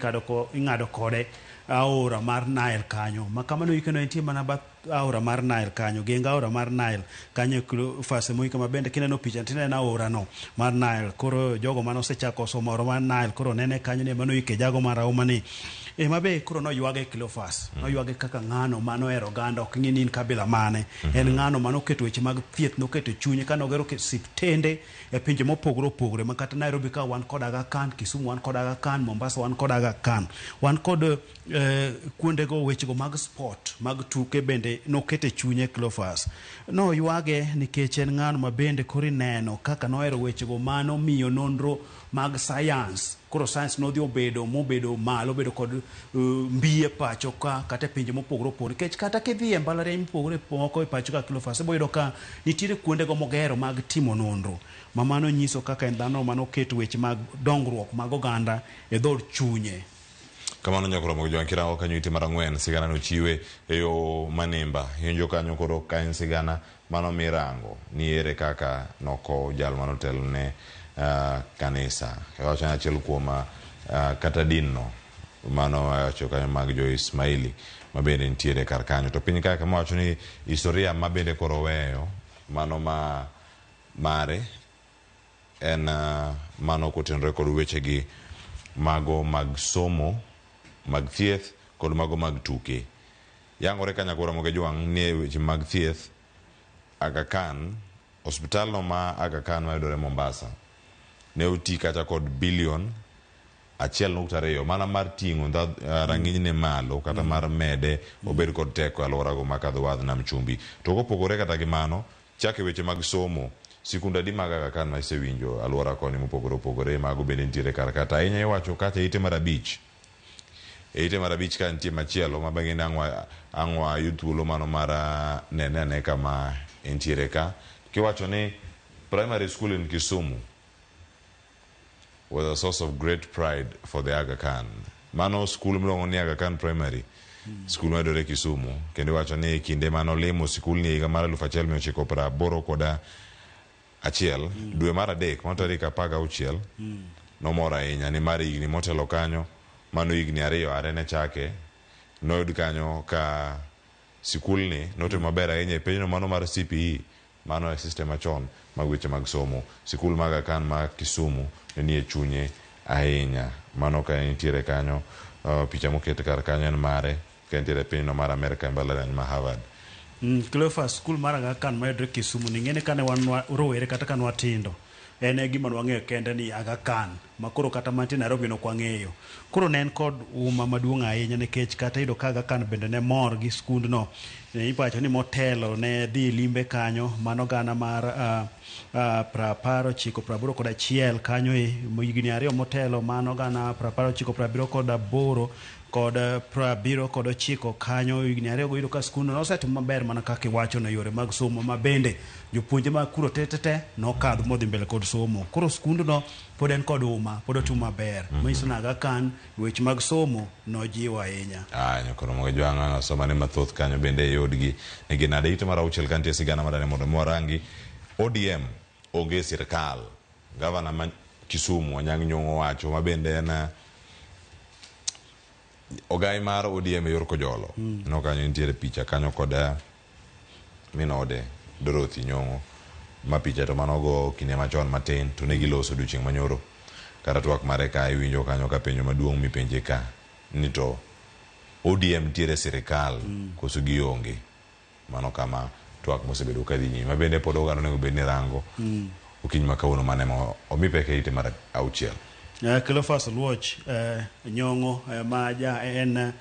ing'ado kode aora mar Nile kanyo ma kama noyike no entie mana bath aora mar Nile kanyo geng aora mar Nile kanyo Cleophas moyike ma bende kineno picha tineno aora no mar Nile. Koro jogo mane osechako somo aora mar Nile koro nene kanyo ni manoyike jago marahuma ni ema be koro noywage Cleophas noywage kaka ng'ano manohero oganda ok ng'i ni in kabila mane en ng'ano manoketo weche mag thieth noketo chunye kanogero osiptende e pinje mopogore opogore ma kata Nairobi ka wan kod Aga Khan, Kisumu wan kod Aga Khan, Mombasa wan kod Aga Khan. Wan kod kuondego wechego mag sport mag tuke bende nokete chunye Cleophas. Noywage nikech en ng'ano ma bende koro ineno kaka nohero wechego manomiyo nonro mag science. Koro science nodhi obedo mobedo malo obedo kod mbi e pacho ka kata e pinje mopogore opogore nikech kata kidhi e mbalariany mopogore moko e pacho ka Cleophas ibo yudo ka nitiere kuondego mogero mag timo nonro ma mano nyiso kaka en dhano manoketo weche mag dongruok mag oganda e dhood chunye. Kamano Nyakwar Ramogi Ojwang' kirango kanyo ite mar ang'wen sigana nochiwe e yo manimba iwinjo kanyo koro ka en sigana mano mirango ni ere kaka nokow jal manotelo ne kanisa iwacho ni achiel kuom kata din no mano wacho kanyo mag jo Ismaili ma bende nitiere kar kanyo. To piny kae kama wacho ni historia ma bende koro weyo mano ma mare en mano kotenore kod wechegi mago mag somo mag thieth kod mago mag tuke. Yangore ka Nyakwar Ramogi Ojwang' ni e weche mag thieth Aga Khan, osiptal no ma Aga Khan mayudore Mombasa ne oti kacha kod bilion 1.2 mana mar ting'o rang'inyne malo kata mar mede obed kod teko e alworago ma kadho wadh nam chumbi. To kopogore kata gi mano, chak e weche mag somo, sikunde adi mag Aga Khan ma isewinjo alwora koni mopogore opogore mago bende nitiere kar ka. To ahinya iwacho kacha ite mar abich. E ite mar abich ka nitie machielo ma bang'e ang' wayud thuolo mano mar nene ane kama entiere ka. Kiwacho ni primary school in Kisumu was a source of great pride for the Aga Khan. Mano skul miluongo ni Aga Khan Primary, skul mayudore Kisumu, kendo iwacho ni kinde mane olimo sikul ni e higa mar 1981, dwe mar adek, mano tarik 16, nomor ahinya nimar higni motelo kanyo, mano higni 2 are ne chake, noyud kanyo ka sikulni notimo maber ahinya e penjno mano mar CPE, mano e system machon mag weche mag somo. Sikul mag Aga Khan ma Kisumu ne nie chunye ahinya. Mano ka nitiere kanyo, picha moket kar kanyo en mare, ka entiere e pinyno mar Amerka e mbalariany ma Harvard. Cleophas, skul mar Aga Khan mayudore Kisumu ni ing'eni kane wan rowere kata kane watindo en e gima nwang'eyo kende ni Aga Khan ma koro kata mantie Nairobi nok wang'eyo. Koro ne en kod huma maduong' ahinya nikech kata iyudo ka Aga Khan bende ne mor gi skundno. Iwacho ni motelo ne dhi limbe kanyo mano gana mar 19 81 kanyo e higni 2 motelo mano gana 19 78 kod 79 kanyo higni 2 go iyudo ka skundno nosetimo maber mana kaka iwacho no yore mag somo ma bende jopuonje mag kuro te nokadho modhi mbele kod somo. Koro skundno pod en kod huma, pod otimo maber. Manyiso ni Aga Khan weche mag somo nojiwo ahinya. Nyakoro Ramogi Ojwang' soma ne mathoth kanyo bende yudgi nigi nade. Ite mar 6 ka nitie sigana madane mondo mi warangi. ODM onge sirkal. Gavana ma Kisumu Anyang' Nyong'o owacho ma bende en ogai mar ODM e yor Kojolo. No kanyo nitiere picha kanyo kod minode Dorothy Nyong'o ma picha to manogo kinde machon matin to ne giloso odiochieng' manyoro. Kata twak mare ka iwinjo kanyo ka penjo maduong' mipenje ka ni to ODM nitiere sirikal koso gionge. Mano kama twak mosebedo ka dhi nyime. Ma bende pod oganda onego bed ni rango okinyi ma kawuono mane ma omi pek e ite mar 6. Cleophas Oluoch Nyong'o ma ja en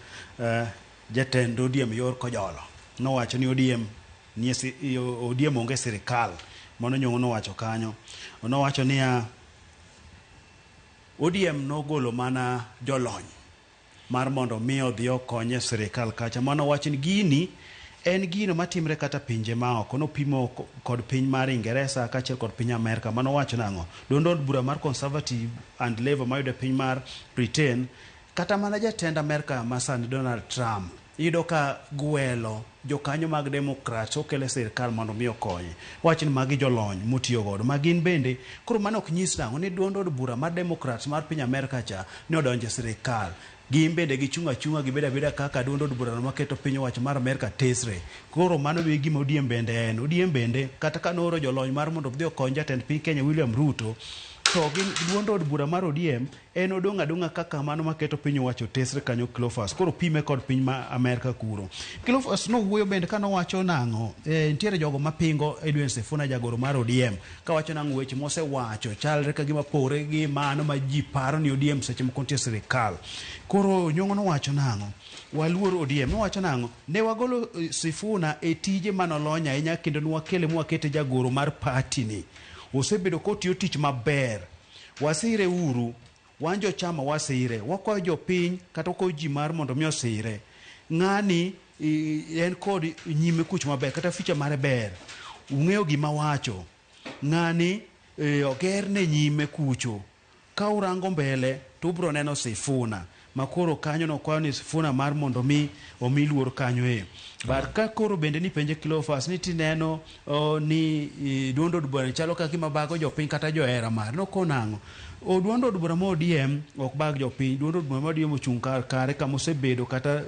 jatend ODM yor Kojolo nowacho ni ODM ODM onge sirikal. Mano Nyong'o nowacho kanyo. Nowacho niya ODM nogolo mana jolony mar mondo mi odhi okony e sirikal kacha. Mano wacho ni gini en gino matimre kata pinje ma oko. Nopimo kod piny mar Ingeresa kaachiel kod piny Amerka. Mano wacho nang'o? Duond od bura mar Conservative and Labour mayudo e piny mar Britain, kata mana jatend Amerka masani Donald Trump iyudo ka gwelo jokanyo mag Democrats okele sirikal mondo mi okonye. Wach ni magi jolony motiyo godo ma gin bende koro mano ok nyis nang'o ni duond od bura mar Democrats mar piny Amerka cha ne odonjo e sirikal. Gin bende gichung' achung'a gibedo abeda kaka duond od burano maketo piny owacho mar Amerka tesre. Koro mano e gima ODM bende en. ODM bende kata ka nooro jolony mar mondo odhi okony jatend piny Kenya William Ruto, to gin duond od bura mar ODM en odong' adong'a kaka mano maketo piny owacho tesre kanyo Cleophas. Koro pime kod piny ma Amerka kuro. Cleophas nowuoyo bende ka nowacho nang'o, nitiere jogo mapingo Edwin Sifuna jagoro mar ODM kawacho nang'o weche mosewacho chalre ka gima pogore gi mano ma ji paro ni ODM seche moko nitie sirikal. Koro Nyong'o nowacho nang'o, waluor ODM. Nowacho nang'o, ne wagolo Sifuna e tije manolony ahinya kendo nwakele mwakete jagoro mar party ni. Osebedo kotiyo tich maber. Wasire uru, wan jochama wasire, wakwayo jopiny kata wakwayo ji mar mondo mi osire. Ng'ani en kod nyime kuch maber kata future mare ber. Ung'eyo gima wacho. Ng'ani ogerne nyime kucho. Ka urango mbele to ubiro neno Sifuna. Makoro kanyo nokwayo ni Sifuna mar mondo mi omi luor kanyo e. But ka koro bende ni penje Cleophas ni tineno ni duond od bura chalo ka gima bago jopiny kata johera mar. Noko nang'o? Duond od bura ma ODM ok bag jopiny. Duond od bura ma ODM ochung' kar kare kama osebedo kata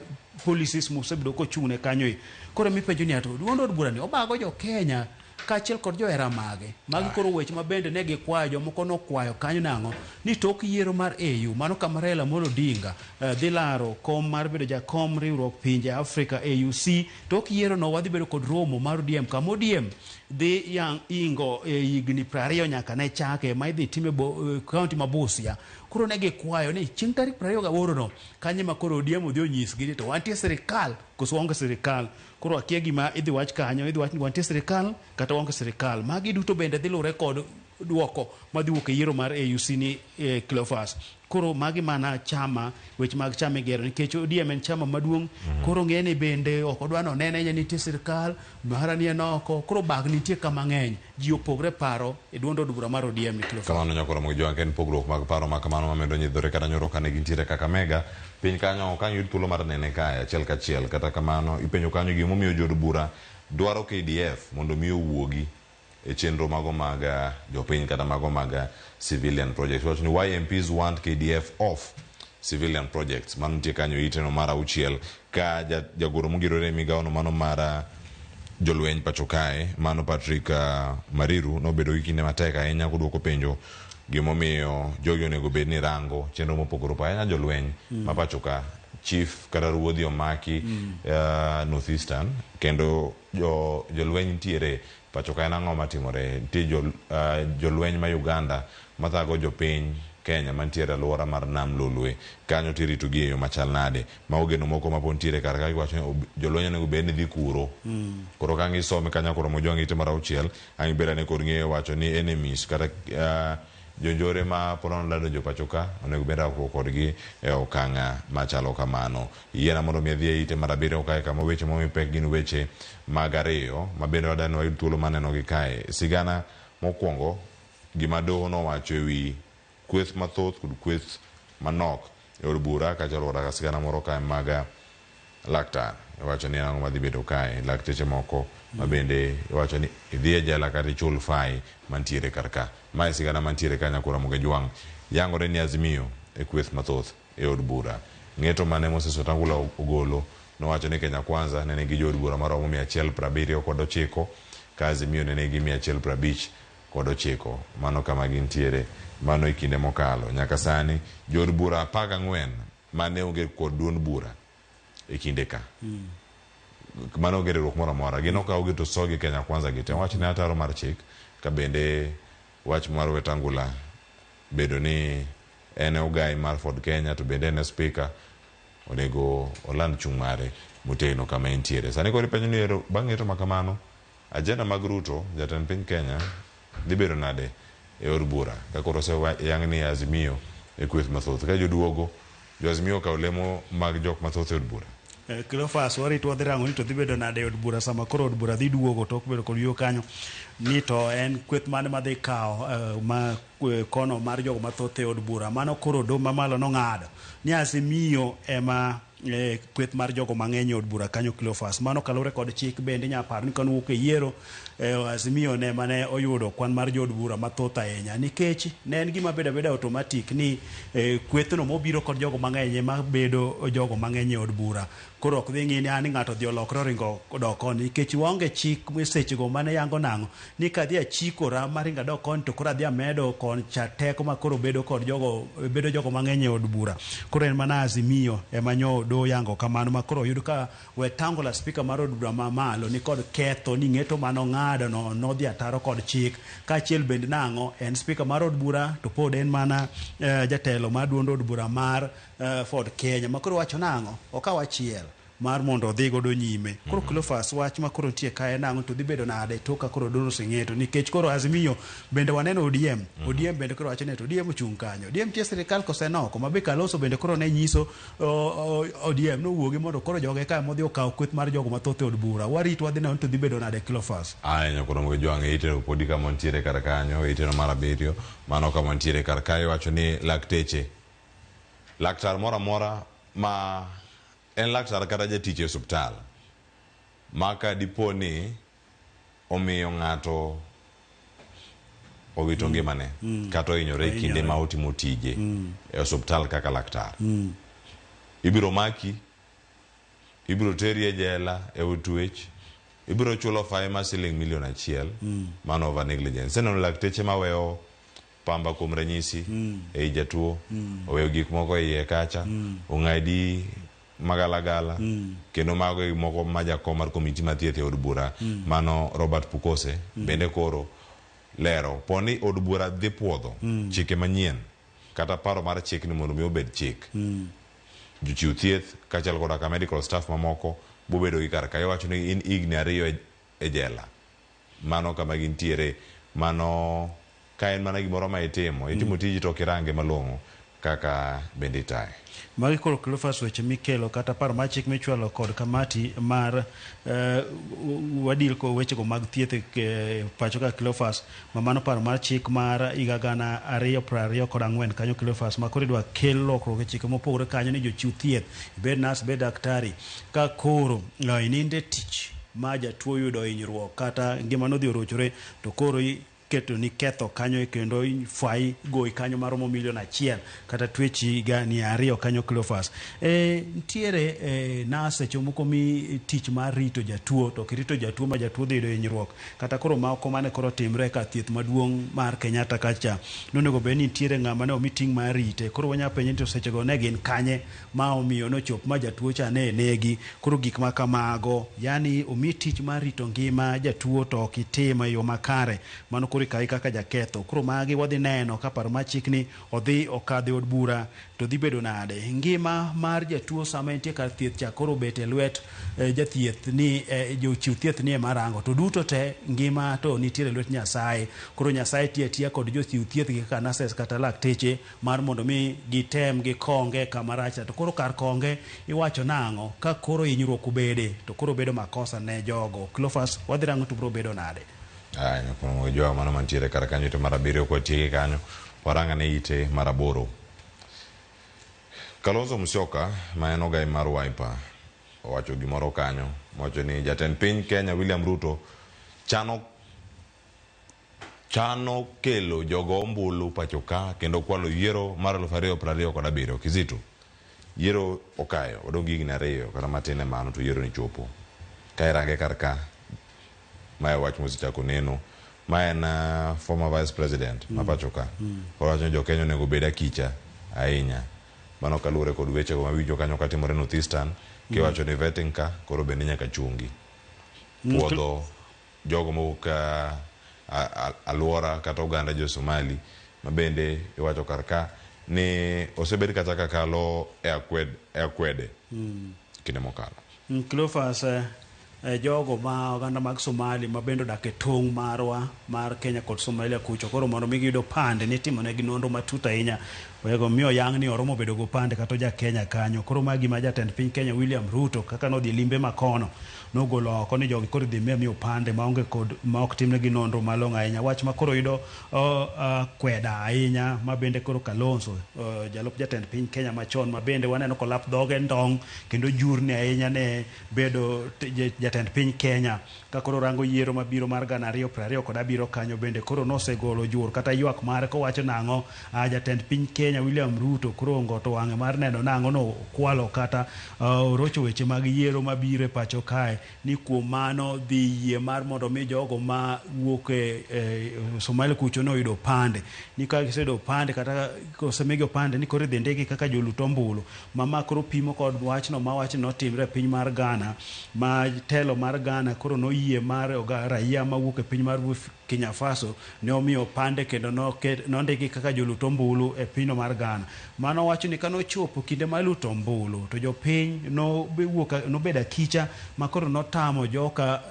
policies mosebedo kochung' ne kanyo e. Koro mipenjo ni ato duond od bura ni obago jo Kenya kaachiel kod johera mage. Magi koro weche ma bende ne gikwayo, jomoko nokwayo kanyo nang'o ni tok yiero mar AU mano kama Raila Amolo Odinga dhi laro kom mar bedo jakom riwruok pinje Afrika AUC. Tok yiero no wadhi bedo kod romo mar ODM kama ODM dhi yang ingo e higni 20 nyaka ne chake ma idhi time kaunti ma Busia. Koro ne gikwayo ni chieng' tarik 28 no kanyo ma koro ODM odhi onyisgi ni to wantie sirikal koso waonge sirikal. Koro akia gima idhi wach kanyo, idhi wach ni wantie sirikal kata waonge sirikal. Magi duto bende dhi lure kod duoko madhi wuok e yiero mar AUC ni Cleophas. Koro magi mana chama, weche mag chama igero nikech ODM en chama maduong'. Koro ng'e ni bende ok odwa ni onene ni nitie sirikal, mara ni en oko. Koro bag nitie kama ng'eny. Ji opogre paro e duond od bura mar ODM ni Cleophas. Kamano nyakoro Ramogi Jowang' en pogruok mag paro ma kamano mamedo nyidhore kata nyoro kane gintiere Kakamega. Piny kanyo ok ang' yud thuolo mar nene kae achiel kachiel. Kata kamano ipenjo kanyo gimomiyo jood bura dwaro KDF mondo mi owuogi e chenro mago mag jopiny kata mago mag civilian projects. Wacho ni why MPs want KDF off civilian projects. Mano nitie kanyo iteno mar 6 ka jagoro mogirore e migawono mano mar jolweny pacho kae mano Patrick Mariru nobedo gi kinde matek ahinya koduoko penjo gimomiyo jogi onego bed ni rango chenro mopogore opogore ahinya jolweny ma pacho ka chief kata ruodhi omaki North Eastern kendo jolweny nitiere pacho ka en ang'o matimore nitie jolweny ma Uganda mathago jopiny Kenya mantiere alwora mar Nam Lolwe kanyo tirito gi e yo machal nade ma ogeno moko ma pod nitiere kar ka giwacho ni jolweny onego bed ni dhi kuro. Koro ka ngisome kanyo koro Mojwang' ite mar 6 ang' ibed ane kod ng'eyo wacho ni enemies kata jonjore ma pod nono donjo pacho ka onego bed rakruok kodgi e okang' machalo kamano. Yiena mondo mi adhi e ite mar 7 kae kama weche momi pek gin weche mag 2 ma bende wadani wayud thuolo mar nenogi kae. Sigana mokwongo gima doho nowacho ewi kweth mathoth kod kweth manok e od bura kaachiel koda sigana moro kae mag laktar. Iwacho ni ang'o madhi bedo kae, lakteche moko ma bende iwacho ni idhi e jela kata ichul fai mantiere kar ka. Mae sigana mantiere ka Nyakura Ramogi Jwang'. Yangore ni Azimio e kweth mathoth e od bura. Ng'eto mane Moses Wetangula ogolo nowacho ni Kenya Kwanza ne nigi jood bura maromo 179 ka Azimio ne nigi 159. Mano kama gintiere mano e kinde mokalo. Nyaka sani jood bura 14 mane onge kod duond bura e kinde ka. Mano onge riwruok moro amora. Gin okawgi to sogi Kenya Kwanza gi te. Wach ne ataro mar chik ka bende wach mar Wetangula bedo ni en e ogai mar Ford Kenya to bende en e speaker onego oland chung' mare motegno kama entiere. Sani koro ipenjo ni ero bang' ng'eto ma kamano agenda mag Ruto jatend piny Kenya dhi bedo nade e od bura ka koro oseyang ni Azimio e kweth mathoth ka joduogo jo Azimio okawo lemo mag jok mathoth e od bura. Cleophas warito wadhi rango ni to dhi bedo nade e od bura sama koro od bura dhi duogo tok bedo kod yueyo kanyo ni to en kweth mane madhi kawo ma kono mar jogo mathoth e od bura. Mano koro doho mamalo nong'ado ni Azimio ema kweth mar jogo mang'eny e od bura kanyo Cleophas. Mano kaluwore kod chik bende inyalo paro ni kanowuok e yiero Azimio ne mane oyudo kwan mar jood bura mathoth ahinya nikech ne en gima bedo abeda automatic ni kwethno mobiro kod jogo mang'eny ema bedo jogo mang'eny e od bura. Koro ok dhi ng'i ni ni ng'ato odhi olokre oringo odok koni nikech waonge chik e sechego mane yango nang'o ni kadhi achikora maringo adok koni to koro adhi amedo kon cha teko ma koro bedo kod jogo bedo jogo mang'eny e od bura. Koro en mana Azimio ema nyo do yango kamano ma koro oyud ka Wetangula spika mar od bura mamalo ni kod ketho ni ng'eto manong'ado no nodhi ataro kod chik. Kaachiel bende nang'o en spika mar od bura to pod en mana jatelo mar duond od bura mar Ford Kenya ma koro wacho nang'o okaw achiel mar mondo odhi godo nyime. Koro Cleophas wach ma koro nitie kae nang'o to dhi bedo nade tok ka koro dono oseng'eto nikech koro Azimio bende waneno ODM. ODM bende koro wacho ni to ODM ochung' kanyo. ODM tie sirikal kose noko ma be Kalonzo bende koro ne nyiso ODM nowuogi mondo koro joge ka modhi okaw kweth mar jogo mathoth e od bura. Warit wadhi neno to dhi bedo nade Cleophas. Aya nyakoro Ramogi Jwang' itero podi kama nitiere kar kanyo itero mar 7 mano kama nitiere kar kae iwacho ni lakteche laktar moro amora ma en laktar kata jatich e osiptal ma ka dipo ni omiyo ng'ato owito ngimane kata ohinyore e kinde ma otimo tije e osiptal kaka laktar ibiro maki ibiro teri e jela e od twech Ibiro chulo fine mar siling milion 1, mano over negligence. Iseneno lakteche maweyo pamba kuom ranyisi ei jatuo, oweyo gik moko e iye kacha, ong'adi magalagala, kendo mago e moko ma jakom mar komiti mar thieth e od bura, mano Robert Pukose, bende koro lero poni od bura dhi puodho chike manyien kata paro mar chik ni mondo mi obed chik. Jochiw thieth kaachiel koda ka medical staff mamoko bobedo gi kar ka iwacho ni in higni 2 e jela. Mano kama gintiere, mano ka en mana gimoro ma itimo, itimo tiji to ok irange malong'o kaka bende itaye. Magi koro Cleophas weche mikelo kata paro mar chik michwalo kod kamati mar wadil kod wechego mag thieth e pacho ka Cleophas, ma mano paro mar chik mar higa 2024 kanyo Cleophas, ma koro idwa kel lokruok e chike mopogore kanyo ni jochiw thieth, ibed nas, ibed daktari, ka koro ininde tich ma jatuo yudo hinyruok kata ngima nodhi orochore to koro keto ni ketho kanyo kendo fai goyi kanyo maromo milion 1 kata twech higa 200 kanyo Cleophas. Nitiere nas seche moko mi tich mar rito jatuo to kirito jatuo ma jatuo dhi yudo hinyruok kata koro moko mane koro timre ka thieth maduong' mar Kenyatta kacha nonego bed ni nitiere ng'ama ne omi ting' mar rite. Koro wanya penje ni to sechego ne gin kanye ma omiyo nochop ma jatuo cha ne negi. Koro gik ma kamago, yani omi tich mar rito ngima jatuo to ok itime e yo makare, mano koro ikawi kaka jaketho. Koro magi wadhi neno ka paro mar chik ni odhi okadho e od bura to dhi bedo nade. Ngima mar jatuo sama entie kar thieth cha koro obet e lwet jathieth ni jochiw thieth ni ema rango to duto te ngima to nitiere e lwet Nyasaye. Koro Nyasaye tiyo atiya kod jochiw thieth gi kaka nurses kata lakteche mar mondo mi gitem gikonge kama rach. To koro kar konge iwacho nang'o ka koro hinyruok obede to koro bedo makosa ne jogo. Cleophas, wadhi rango to biro bedo nade. Aya, nyakwar Joa mano mantiere kar kanyo ite mar 7 kwatieke kanyo warang ane ite mar 8. Kalonzo Musyoka ma en ogai mar Wiper owacho gimoro kanyo, owacho ni jatend piny Kenya William Ruto chano kelo jogo ombulu pacho ka kendo kwalo yiero mar 2027. Kizito, yiero okayo, odong' higni 2 kata matin e mano to yiero ni chopo. Ka irange kar ka, mae wach mosechako neno, ma en former vice president ma pacho ka. Koro wacho ni jo Kenya onego bed akicha ahinya. Mano kaluwore kod wechego mawinjo kanyo katimore North Eastern, kiwacho ni vetting ka koro bende nyaka chungi. Puodho jogo mowuok alwora kata oganda jo Somali ma bende iwacho kar ka ni osebed kata ka kalo e akwede kinde mokalo. Cleophas, jogo ma oganda mag Somali ma bende odak e tong' marwa mar Kenya kod Somalia kucho koro mondo mi giyud opande nitimo negi nonro matut ahinya wego miyo yang ni oromo bedo gopande kata oja Kenya kanyo. Koro ma gima jatend piny Kenya William Ruto kaka nodhi limbe makono nogolo oko ni jogi koro idhi mi opande maonge kod ma ok timnegi nonro malong'o ahinya. Wach ma koro yudo kweda ahinya ma bende koro Kalonzo jalup jatend piny Kenya machon ma bende waneno kolap dhoge ndong' kendo jurni ahinya ne bedo jatend piny Kenya ka koro rango yiero mabiro mar 2027 kanyo bende koro nosegolo jur kata ywak mare kowacho nang'o jatend piny Kenya William Ruto koro ongoto wang'e mar neno nang'o no kwalo kata orocho weche mag yiero mabiro e pacho kae ni kuom mano dhi yie mar mondo mi jogo ma wuok e Somalia kucho noyudo opande ni ka giseyudo opande kata kosemigi opande ni koro idhi ndikgi kaka jolut ombulu mama koro pimo kod wachno ma wachno notimre e piny mar Ghana ma telo mar Ghana koro noyie mar raia mawuok e piny mar Burkina Faso ne omiyo opande kendo nondiki kaka jolut ombulu e pinyno mar Ghana. Mano wacho ni kanochopo kinde mar luto ombulu to jopiny nobedo akicha ma koro notamo joka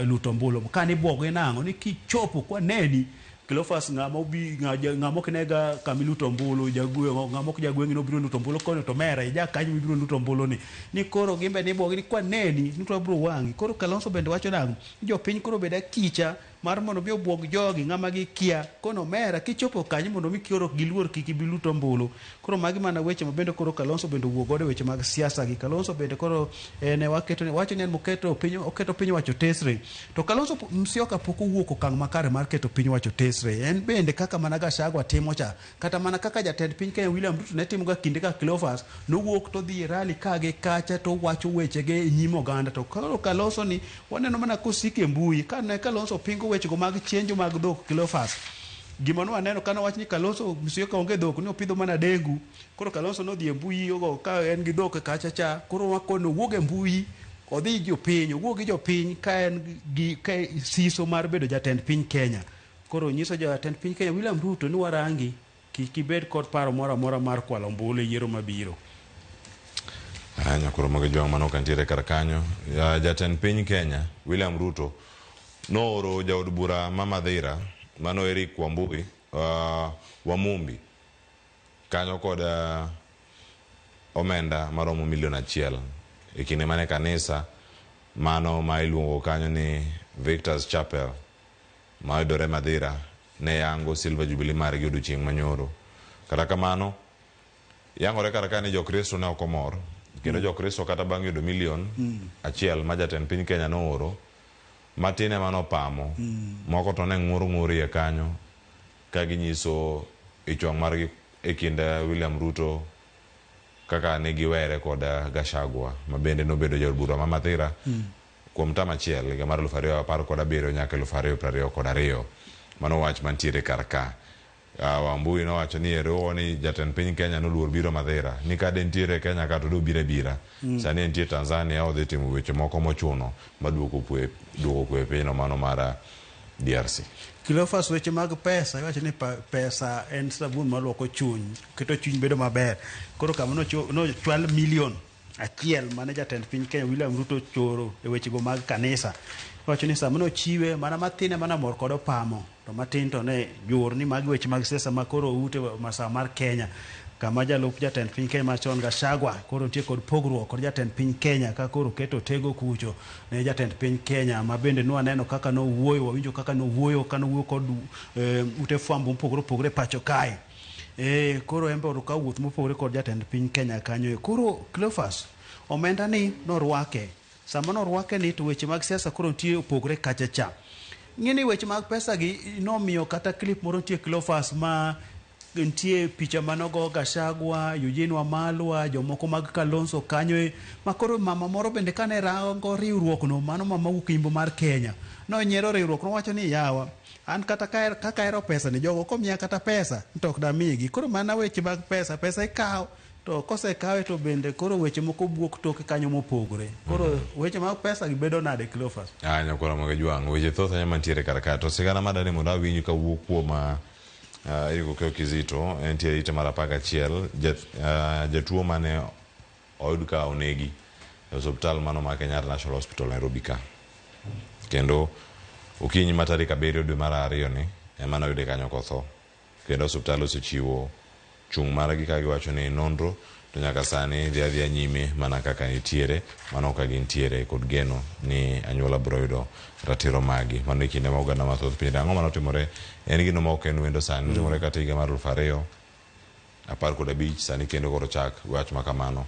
luto ombulu. Kane ibuogo nang'o ni kichopo kwa neni Cleophas ng'ama ok nega kama iluto ombulu jagweng' ng'ama ok jagweng' nobiro luto ombulu koni to mera ija kanyo mibiro luto ombulu ni koro gimbe ni ibuogi ni kwa neni ni to wabiro wang'i. Koro Kalonzo bende wacho nang'o jopiny koro bed akicha mar mondo mi obuog jogi ng'ama gikia kono omera kichopo kanyo mondo mi koro giluor kik ibi lut ombulu. Koro magi mana weche ma bende koro Kalonzo bende owuok godo e weche mag siasa gi. Kalonzo bende koro en waketo ni wacho ni en moketo piny oketo piny owacho tesre. To Kalonzo Musyoka pok owuok okang' makare mar keto piny owacho tesre. En bende kaka mana Gachagua timo cha kata mana kaka jatend piny Kenya William Ruto ne timoga kinde ka Cleophas nowuok to odhi e rally ka gi kacha to owacho wechege e nyim oganda. To koro Kalonzo ni waneno mana kosiko e mbui. Kane Kalonzo pingo wechego mag chenjo mag dhok Cleophas, gima nwaneno kane owach ni Kalonzo Musyoka onge dhok ni opidho mana dengu. Koro Kalonzo nodhi e mbui ogo ka en gi dhok kacha cha. Koro wakono owuog e mbui odhi jopiny, owuo gi jopiny ka en gi ka siso mar bedo jatend piny Kenya. Koro nyiso jatend piny Kenya William Ruto ni warangi kik ibed kod paro moro amora mar kwalo ombulu e yiero mabiro. Nyakoro mag jwang' mano kantiere kar kanyo. Jatend piny Kenya William Ruto nooro jaod bura ma Mathira mano Eric Wambui Wamumbi kanyo kod omenda maromo milion 1 e kinde mane kanisa mano ma iluongo kanyo ni Victor's Chapel ma yudore Mathira ne yango Silver Jubilee margi odiochieng' manyoro. Kata kamano yangore kar ka ni Jokristo ne ok omor kendo Jokristo kata bang' yudo milion 1 ma jatend piny Kenya nooro matin ema nopamo moko to ne ng'ur ng'ur iye kanyo ka ginyiso ich wang' margi e kind William Ruto kaka ne giwere kod Gachagua ma bende nobedo jaod bura ma Mathira kuom tam achiel higa mar 2017 nyaka 2022. Mano wach mantiere kar ka. Wambui nowacho ni ero ni jatend piny Kenya noluor biro Mathira ni ka de nitiere Kenya ka to dobiro abira. Sani entie Tanzania odhi timo weche moko mochuno maduoko kwe e pinyno mano mar DRC. Cleophas, weche mag pesa iwacho ni pesa en sabun maluoko chuny, keto chuny bedo maber. Koro kama nochwal milion 1 mane jatend piny Kenya William Ruto choro e wechego mag kanisa. Iwacho ni sama nochiwe mana matin ema mor kod opamo to matin to ne jur ni magi weche mag siasa ma koro ute masawa mar Kenya kama jalup jatend piny Kenya machon Gachagua koro nitie kod pogruok kod jatend piny Kenya ka koro keto tego kucho ne jatend piny Kenya ma bende nwaneno kaka nowuoyo, wawinjo kaka nowuoyo ka nowuoyo kod ute fwambo mopogore opogore pacho kae. Koro en be okawo wuoth mopogore kod jatend piny Kenya kanyo. Koro Cleophas, omenda ni norwake. Sama norwake ni to weche mag siasa koro nitie opogore kacha cha. Ng'e ni weche mag pesa gi nomiyo kata clip moro nitie Cleophas ma nitie picha manogo Gachagua, Eugene Wamalwa, jomoko mag Kalonzo kanyo ma koro mama moro bende kane rango riwruok no mano mama wuok imbo mar Kenya nonyiero riwruok nowacho ni yawa an kata kaka ahero pesa ni jogo komiya kata pesa to ok damigi. Koro mana weche mag pesa, pesa ikawo to kosekawe to bende koro weche moko buok toke kanyo mopogore. Koro weche mag pesa gi bedo nade Cleophas? Nyakwara mag jwang' weche thoth ahinya mantiere kar ka to sigana madani mondo awinj kawuok kuom Eric Okeyo Kizito entie ite mar 11 jatuo mane oyud ka onegi e osiptal mano ma Kenyatta National Hospital Nairobi ka. Kendo okinyi ma tarik 7 dwe mar 2 ni ema noyude kanyo kotho. Kendo osiptal osechiwo chung' margi ka giwacho ni nonro to nyaka sani dhi adhiya nyime mana kaka nitiere, mano ka gintiere kod geno ni anyuola biro yudo ratiro magi. Mano e kinde ma oganda mathoth penjore ang'o manotimore, en gino ma ok en wendo sani, notimore kata higa mar 2015 sani kendo koro chak wach ma kamano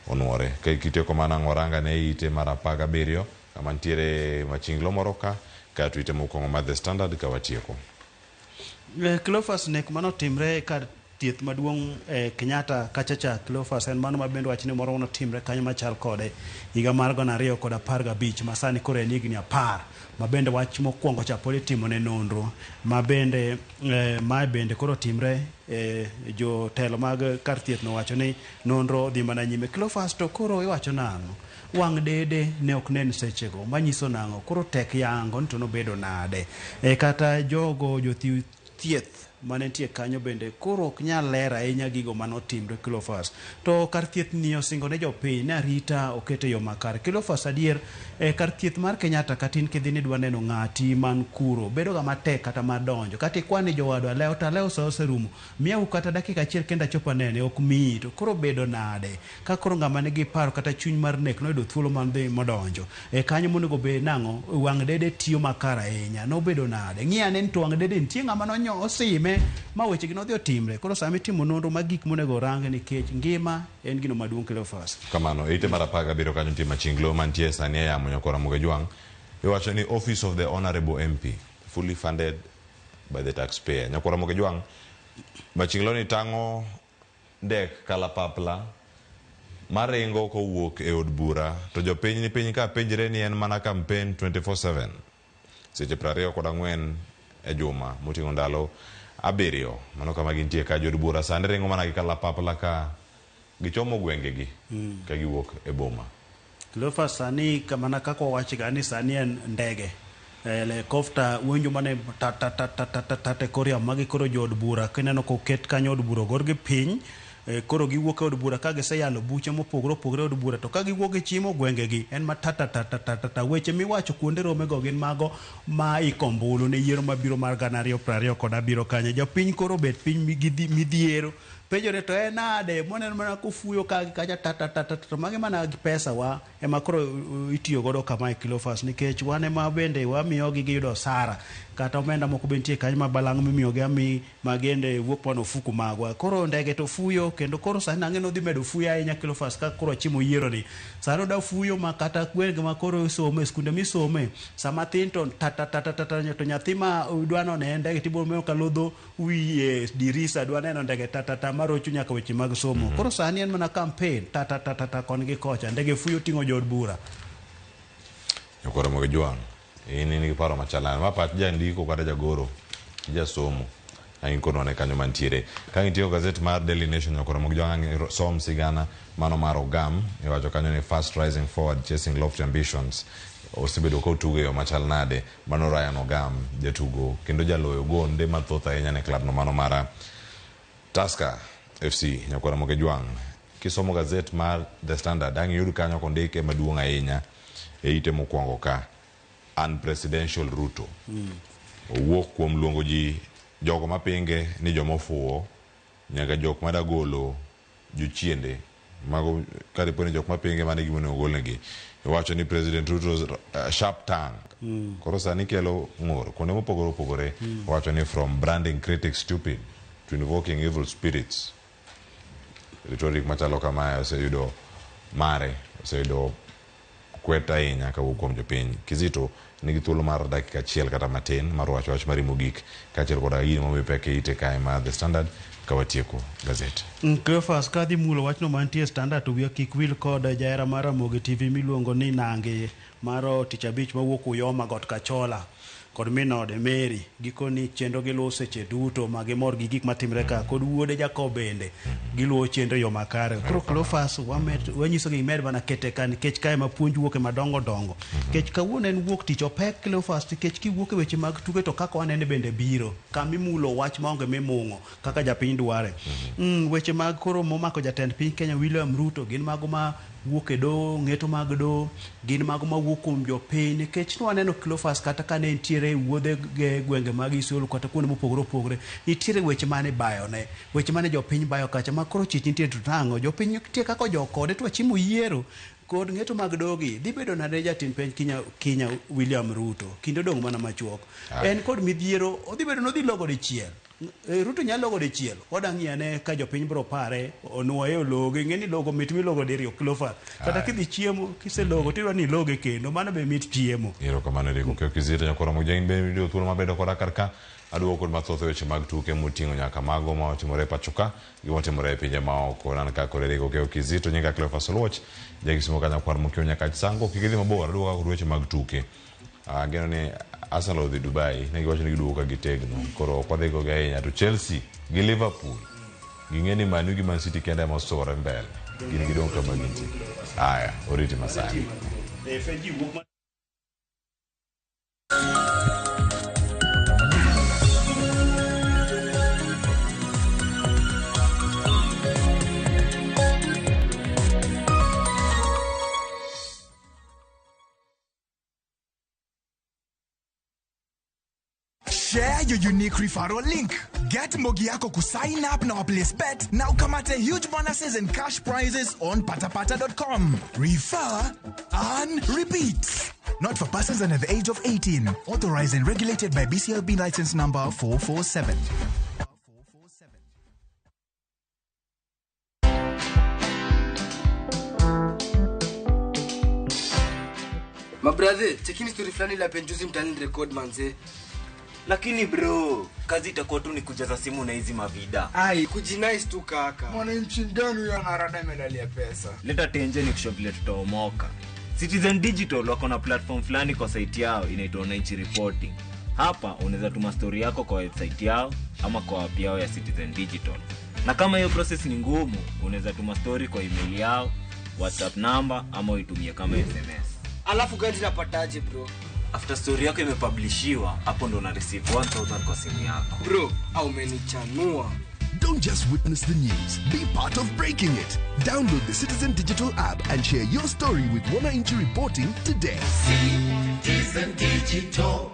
onuore. Ka kitieko mana ang' waranga ne ite mar 17 kama nitiere machinglo moro ka kaeto ite mokwongo mar The Standard ka watieko. Cleophas, nek manotimre kar thieth maduong' Kenyatta kacha cha Cleophas en mano ma bende wach ni moro notimre kanyo machal kode higa mar 2015 ma sani koro en higni 10 ma bende wach mokwongo cha pod itimo ne nonro ma bende mae bende koro timre jotelo mag kar thieth nowacho ni nonro dhi mana nyime. Cleophas, to koro iwacho nang'o? Wang' dede ne ok nen sechego manyiso nang'o? Koro tek yango ni to nobedo nade? Kata jogo jothieth mane nitie kanyo bende koro ok nyal ler ahinya gigo mane otimre Cleophas. To kar thieth ni osingo ne jopiny ni arita oket e yo makare. Cleophas adier e kar thieth mar Kenyatta kata in kidhi ni idwa neno ng'ati man kuro bedo ga matek kata mar donjo. Kata ikwa ni jowadu alewo to alewo sa oserumo. Miyauru kata dakika achiel kende achop anene ok miyi. To koro bedo nade ka koro ng'ama nigi paro kata chuny mar nek noyudo thuolo mar dhi modonjo e kanyo monego bed nang'o wang' dede tiyo makare ahinya nobedo nade ng'i ane ni to wang' dede nitie ng'ama nonyo osime ma wechegi nodhi otimre koro sama itimo nonro mag gik monego orang nikech ngima en gino maduong' Cleophas. Kamano, e ite mar 17 kanyo nitie machinglo mantie sani e yamo nyakwar Ramogi Ajwang'. Iwacho ni Office of the Honorable MP fully funded by the taxpayer. Nyakwar Ramogi Ajwang', machinglo ni tang'o ndek kalapapla maringo kowuok e od bura to jopiny ni piny ka penjre ni en mana kampen 24/7 seche 24 e juma moting'o ndalo abiriyo. Mano kama gintie ka jood bura sani ringo mana gi kalapapla ka gichomo gwengegi ka giwuok e boma. Cleophas sani mana kaka wawachga ni sani en ndege helicopter winjo mane ta ta ta ta ta ta ta e kor yamo magi koro jood bura kineno koket kanyo od bura ogorgi piny koro giwuok e od bura ka giseyalo buche mopogore opogore e od bura to ka giwuok gichimo gwengegi en ma ta ta ta ta ta ta ta weche miwacho kuonde romego gin mago ma iko ombulu ne yiero mabiro mar 2027 kanyo jopiny koro obet piny gi midhiero penjore to en nade moneno mana kofuyo ka gi kacha ta ta ta ta to magi mana gi pesa wa ema koro itiyo godo kamae Cleophas nikech wan ema bende wamiyogi giyudo osara kata omenda moko be nitie kanyo ma balang' mimiyogi ami ma gende wuok mana ofuku magwa koro ndege to fuyo kendo koro sani ang'e ni odhi medo fuyo ahinya Cleophas ka koro achimo yiero ni sani oda fuyo ma kata gwenge ma koro isome skunde misome sama thin to ta ta ta ta ta to nyathi ma dwa none ndege tibiro neno ka lodho wiye dirisa dwa neno ndege ta ta ta marocho nyaka weche mag somo. Koro sani en mana campaign ta ta ta ta ta koni gi kocha ndege fuyo ting'o jood bura. Nyakwar Ramogi Jwang', in in gi paro machal nade? Ma pach jandiko kata jagoro, jasomo. Ang' ikonwa ne kanyo mantiere. Ka ng'itiyo gazet mar Daily Nation Nyakwar Ramogi Jwang' ang' som sigana mano mar Ogam. Iwacho kanyo ni fast rising forward chasing lofty ambitions. Osebedo ka otugo e yo machal nade? Mano Ryan Ogam, jatugo kendo jaloyo gonde mathoth ahinya ne klabno mano mar Tusker FC. Nyakwar Ramogi Ajwang', kisomo gazet mar The Standard ang' iyud kanyo kondike maduong' ahinya e ite mokwongo ka unpresidential Ruto. Owuok kuom luongo ji jogo mapinge ni joma ofuwo nyaka jok madagolo jochiende mago kadipo ni jok mapinge mano e gima onego ogolnegi. Iwacho ni President Ruto's sharp tongue koro sani kelo ng'ur kuonde mopogore opogore. Owacho ni from branding critics stupid to invoking evil spirits. Rhetoric machalo kamae oseyudo mare, oseyudo kwet ahinya kawuok kuom jopiny. Kizito nigi thuolo mar dakika achiel kata matin mar wacho wach mari mogik kaachiel koda gino momi pek e ite kae mar The Standard ka watieko gazet. Cleophas kadhi mulo wachno mantie Standard to wiya kik wil kod jahera mar Ramogi TV miluongo ni Nangi mar tich abich mawuok Uyoma got Kachola kod min ode Mary gikoni chenro giluwo seche duto ma gimor gi gik matimre ka kod wuode Jacob bende giluwo chenro e yo makare. Koro Cleophas wanyiso gi imed mana kete ka nikech kae ma puonj wuoke madongo dongo. Nikech kawuono en wuok tich opek Cleophas nikech kiwuok e weche mag tuke to kaka wanene bende biro kamimulo wach maonge mimung'o kaka japiny dware. Weche mag koro momako jatend piny Kenya William Ruto gin mago ma wuok e doho, ng'eto mag doho, gin mago mawuok kuom jopiny nikech nwaneno Cleophas kata kane nitiere e wuodhe e gwenge mag Isiolo kata kuonde mopogore opogore, nitiere weche mane ibayone, weche mane jopiny bayo kacha ma koro chich nitie to nang'o, jopiny nitie kaka ojok kode to wachimo yiero kod ng'eto mag dohogi dhi bedo nade ne jatend piny Kenya William Ruto, kinde odong' mana machuok. En kod midhiero, odhi bedo ni odhi logo dichiel. Ruto nyalo logo dichiel. Wadang' ng'iyo ane ka jopiny biro pare, onuoye ologe. Ing'e ni logo mit milogo diriyo Cleophas. Kata kidhi chiemo, kiselogo tidwa ni iloge kendo. Mano be mit chiemo. Erokamano Eric Okeyo Kizito nyakwar Ramogi in bende iyudo thuolo mabedo koda kar ka aduogo kod mathoth e weche mag tuke moting'o nyaka mago ma otimore e pacho ka gi motimore e pinje maoko. Nan ka kod Eric Okeyo Kizito nyinga Cleophas Oluoch jakisumo ka nyakwar Mokio Nyakach Sango kik idhi mabor aduogo kod weche mag tuke. Ageno ni Arsenal odhi Dubai, ne giwacho ni giduogo ka gitegno. Koro ok wadhi gogi ahinya. To Chelsea gi Liverpool ging'e ni Man U gi Man City kende ema osore mbele. Gin gidong' kama gintie. Aya, oriti masani. Share your unique referral link. Get Mbogi yako kusign up na waplace bet na ukamate huge bonuses and cash prizes on patapata.com. Refer and repeat. Not for persons under the age of 18. Authorized and regulated by BCLB license number 447. Mabrathe, chekini story fulani la penjuzi mtaani record manze. Lakini bro, kazi itakuwa tu ni kujaza simu na hizi mavida. Ai, kujinice tu kaka. Mwananchi gani huyo anarada medali ya pesa? Leta tenje ni kushow vile tutaomoka. Citizen Digital wako na platform fulani kwa site yao inaitwa Wananchi Reporting. Hapa unaweza tuma story yako kwa website yao ama kwa app yao ya Citizen Digital. Na kama hiyo process ni ngumu, unaweza tuma story kwa email yao, WhatsApp number ama uitumie kama SMS. Alafu gani napataje bro? After story yako imepublishiwa, hapo ndo una receive 1000 kwa simu yako. Bro, au umenichanua. Don't just witness the news, be part of breaking it. Download the Citizen Digital app and share your story with Wananchi Reporting today. Citizen Digital.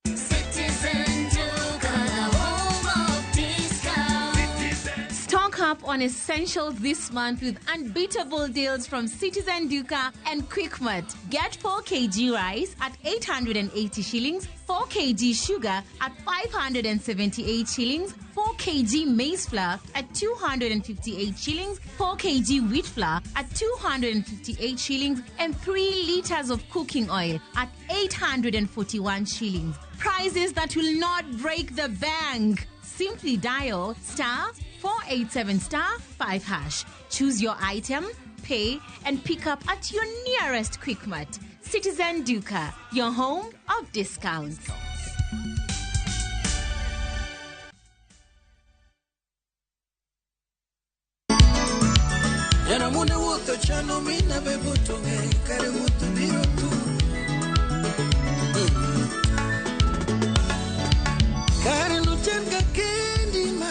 Citizen Duka, home of discount. Stock up on essentials this month with unbeatable deals from Citizen Duka and Quickmart. Get 4 kg rice at 880 shillings, 4 kg sugar at 578 shillings, 4 kg maize flour at 258 shillings, 4 kg wheat flour at 258 shillings, and 3 liters of cooking oil at 841 shillings. Prices that will not break the bank. Simply dial star 487 star 5 hash. Choose your item, pay, and pick up at your nearest Quickmart. Citizen Duka, your home of discounts. Yaramune wuotho chano mina bebuto ng'e kare wuotho biro tu. Kare nochan ga kendi ma,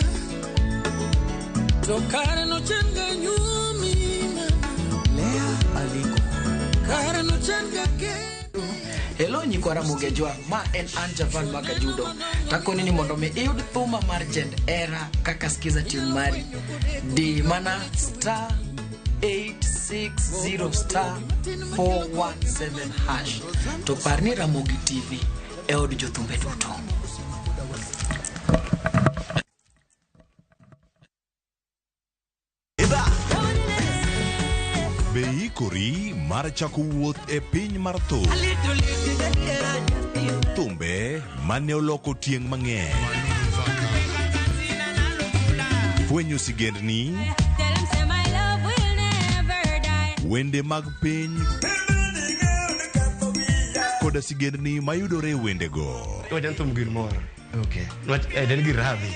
to kare nochan ga nyumi ma. Lea Aliko. Kare nochan ga kendi. Hello nyikwa Ramogi Jwang', ma en an Javan Makajudo. Takoni ni mondo mi iyud thuma mar Jend Era kaka skiza tune mari. Di mana star 860 star 417 hash. To par ni Ramogi TV e od jothumbe duto. Be ikori mar chako wuoth e piny mar thum. Thumbe mane oloko tieng' mang'eny. Fwenyo sigendni, wende mag piny koda sigendni mayudore e wendego. Wajan thum gir moro. Okay. Nwach en gir radhi.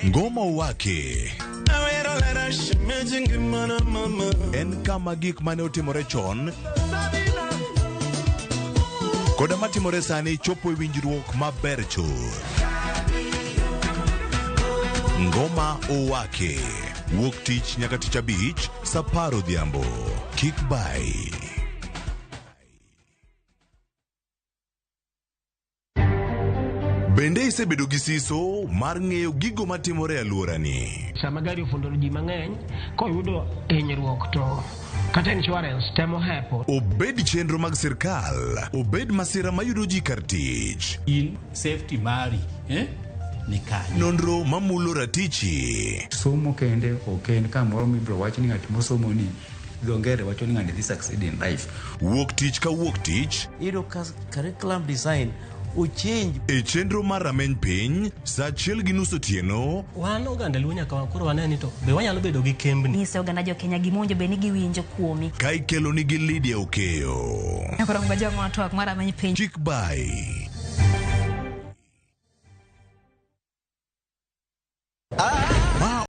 Ngoma wake en kama gik mane otimore chon koda matimore sani chopo e winjruok maber chuth. Ngoma Owake wuok tich nyaka tich abich saa 10 odhiambo. Kik bai. Bende isebedo gi siso mar ng'eyo gigo matimore e alworani? Sama gari ofundo ji mang'eny, koyudo hinyruok to kata insurance temo hepo. Obed chenro mag sirkal, obed masira mayudo ji kar tich. In safety mari, ni kanye. Nonro mamulo ratichi. Somo kende ok en kamoro mibiro wach ni ng'at mosomo ni dho ngere wacho ni ng'ani dhi succeed in life. Wuok tich ka wuok tich. Iyudo ka curriculum design ochange. E chenro mar rameny piny, saa 1:30 otieno. Wan oganda Luo nyaka koro wane ni to be wanyalo bedo gi kembni. Nyiso oganda jo Kenya gima owinjo bed ni giwinjo kuomi. Ka ikelo nigi Lydia Okeyo. Nyakoro mgajwa twak mar rameny piny. Chik bai.